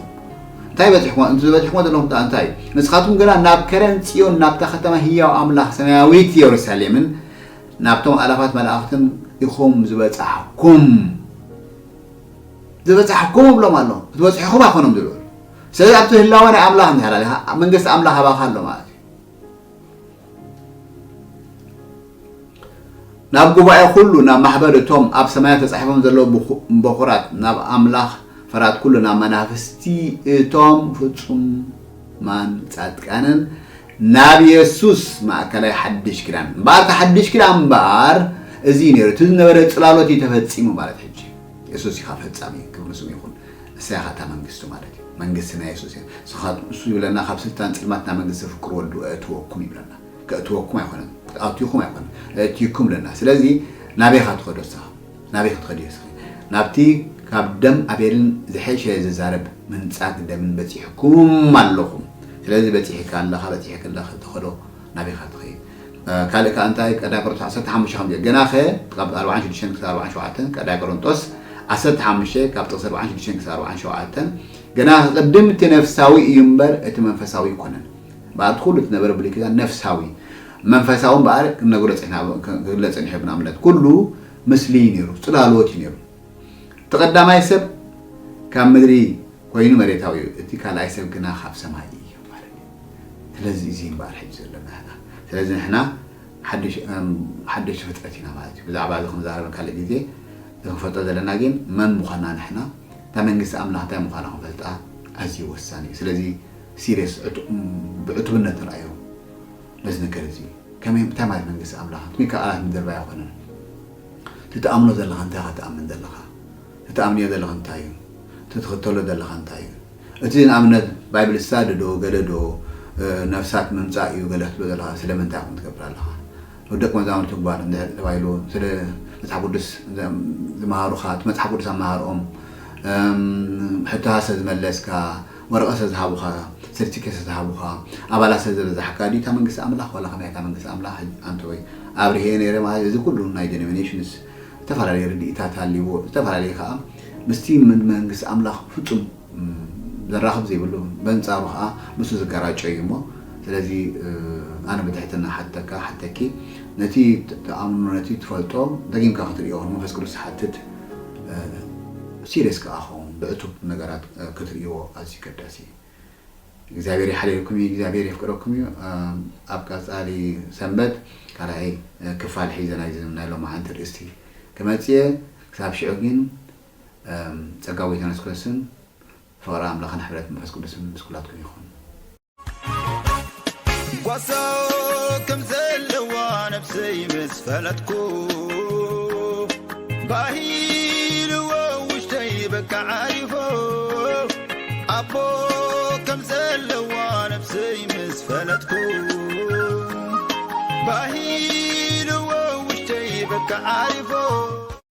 እንታይ በፂሕኩሞ? እቲ ዝበፂሕኩሞ ዘለኹም ከኣ እንታይ እዩ? ንስኻትኩም ግና ናብ ከረን ጽዮን፣ ናብታ ከተማ ህያው ኣምላኽ፣ ሰማያዊት የሩሳሌምን ናብቶም ኣላፋት መላእኽትን ኢኹም ዝበጻሕኩም። ዝበጻሕኩም እብሎም ኣሎ። እቲ በፂሕኹም ኣይኮኖም ዝብሉ። ስለዚ ኣብቲ ህላወ ናይ ኣምላኽ እንድሕር ኣሊኻ፣ መንግስቲ ኣምላኽ ኣባኻ ኣሎ ማለት እዩ። ናብ ጉባኤ ኩሉ፣ ናብ ማሕበር እቶም ኣብ ሰማያት ተጻሒፎም ዘለዉ ብኹ-፣ በኹራት፣ ናብ ኣምላኽ ፈራት ኩሉ ናብ መናፍስቲ እቶም ፍጹማን ጻድቃንን ናብ የሱስ ማእከላይ ሓድሽ ኪዳን። እምበኣር እቲ ሓድሽ ኪዳን እምበኣር እዚ እዩ ነይሩ። እቲ ዝነበረ ጽላሎት እዩ ተፈጺሙ ማለት ሕጂ። የሱስ ኢኻ ፈጻሚ፣ ክብሪ ንስሙ ይኹን። ንሳ ኢኻ እታ መንግስቱ ማለት እዩ። መንግስቲ ናይ የሱስ እያ። ንስኻ፣ ንሱ ይብለና ካብ ስልጣን ጽልማት ናብ መንግስቲ ፍቅር ወዱ እእትወኩም ይብለና። ከእትወኩም ኣይኮነን፣ ክትኣትዩኩም ኣይኮነን፣ እእትዩኩም ይብለና። ስለዚ ናበይ ኢኻ ትኸዶ ንስኻ? ናበይ ክትኸዲ እስኺ? ናብቲ ካብ ደም ኣቤልን ዝሐሸ ዝዛረብ ምንጻግ ደምን በጺሕኩም ኣለኹም። ስለዚ በጺሕካ ኣለኻ፣ በጺሕኪ ኣለኺ፣ ትኸዶ ናበይ ኢኻ ትኸይድ? እ፣ ካልእ ከኣ እንታይ ቀዳይ ቆሮንቶስ ዓሰርተ ሓሙሽተ ከም ገናኸ ካብ ኣርብዓን ሽዱሽተን ክሳብ ኣርብዓን ሸውዓተን ቀዳይ ቆሮንቶስ ዓሰርተ ሓሙሽተ ካብ ጥቕሲ ኣርብዓን ሽዱሽተን ክሳብ ኣርብዓን ሸውዓተን ገና ቅድም እቲ ነፍሳዊ እዩ እምበር እቲ መንፈሳዊ ኣይኮነን። እምበኣር እቲ ኩሉ እቲ ነበረ ብሉይ ኪዳን ነፍሳዊ፣ መንፈሳዊ እምበኣር ክነግሮ ጸኒሕና፣ ክግለጽ ጸኒሑ ብንኣብነት ኩሉ ምስሊ እዩ ነይሩ፣ ጽላሎት እዩ ነይሩ። እቲ ቀዳማይ ሰብ ካብ ምድሪ ኮይኑ መሬታዊ እዩ፣ እቲ ካልኣይ ሰብ ግና ካብ ሰማይ እዩ ማለት እዩ። ስለዚ እዚ እምበኣር ሕጂ ዘለና ንሕና። ስለዚ ንሕና ሓድሽ፣ እም፣ ሓደሽቲ ፍጥረት ኢና ማለት እዩ። ብዛዕባ እዚ ክንዛረብ ካልእ ግዜ። እዚ ክንፈልጦ ዘለና ግን መን ምዃንና ንሕና፣ እታ መንግስቲ ኣምላኽ እንታይ ምዃና ክንፈልጣ ኣዝዩ ወሳኒ እዩ። ስለዚ ሲሪየስ ዕቱ-፣ እም፣ ብዕቱብነት ንርኣዮ ነዚ ነገር እዚ። ከመይ፣ እንታይ ማለት መንግስቲ ኣምላኽ? ትሚካ ቃላት ምድርባይ ኣይኮነን። እቲ ትኣምኖ ዘለኻ እንታይ ኢኻ ትኣምን ዘለኻ? እቲ ትኣምንዮ ዘለኻ እንታይ እዩ? እቲ ትኽተሎ ዘለኻ እንታይ እዩ? እቲ ንኣብነት ባይብል ስታዲ ዶ፣ ገለ ዶ፣ እ፣ ነፍሳት ምምጻእ እዩ ገለ ክትብሎ ዘለኻ፣ ስለምንታይ ኢኹም ትገብር ኣለኻ? ደቂ መዛሙርቲ እኳ እንድሕር ተባሂሉ፣ ስለ መጽሓፍ ቅዱስ ዘም-፣ ዝመሃሩኻ፣ እቲ መጽሓፍ ቅዱስ ኣመሃርኦም፣ እም፣ ሕቶታት ስለ ዝመለስካ፣ ወረቐት ስለ ዝሃቡኻ፣ ሰርቲፊኬት ስለ ዝሃቡኻ፣ ኣባላት ስለ ዝበዛሕካ ድዩ እታ መንግስቲ ኣምላኽ? ዋላ ከመይ እታ መንግስቲ ኣምላኽ? ኣንተ ወይ ኣብርሄ ነይረ ማለት እዚ ኩሉ ናይ ዲኖሚኔሽንስ ዝተፈላለየ ርድኢታት ኣልዎ፣ ዝተፈላለየ ከኣ ምስቲ ምን-፣ መንግስቲ ኣምላኽ ፍጹም፣ እም፣ ዘራኽብ ዘይብሉ፣ በንጻሩ ከኣ ምስኡ ዝጋራጮ እዩ እሞ፣ ስለዚ፣ እ፣ ኣነ ብትሕትና ሓተካ፣ ሓተኪ፣ ነቲ ት-፣ ትኣምኖ፣ ነቲ ትፈልጦ ደጊምካ ክትርእዮ፣ ንመንፈስ ቅዱስ ትሓትት፣ እ፣ ሲሪየስ ከኣ ኸውን፣ ብዕቱብ ነገራት፣ እ፣ ክትርእይዎ ኣዝዩ ኣገዳሲ እዩ። እግዚኣብሔር ይሓልየልኩም እዩ፣ እግዚኣብሔር የፍቅረኩም እዩ። እም፣ ኣብ ቀጻሊ ሰንበት ካልኣይ፣ እ፣ ክፋል ሒዘ ናይዚ ናይ ሎማዓንቲ ርእስቲ ክመጽእ እየ። ክሳብ ሽዑ ግን፣ እም፣ ጸጋ ጎይታና የሱስ ክርስቶስን ፍቕሪ ኣምላኽን ሕብረት መንፈስ ቅዱስን ምስ ኩላትኩም ይኹን። ጓሳ ከም ዘለዋ ነፍሰይ ምስ ፈለጥኩ፣ ባሂልዎ ውሽጠይ በቃ ዓሪፎ። ኣቦ ከም ዘለዋ ነፍሰይ ምስ ፈለጥኩ፣ ባሂልዎ ውሽጠይ በቃ ዓሪፎ።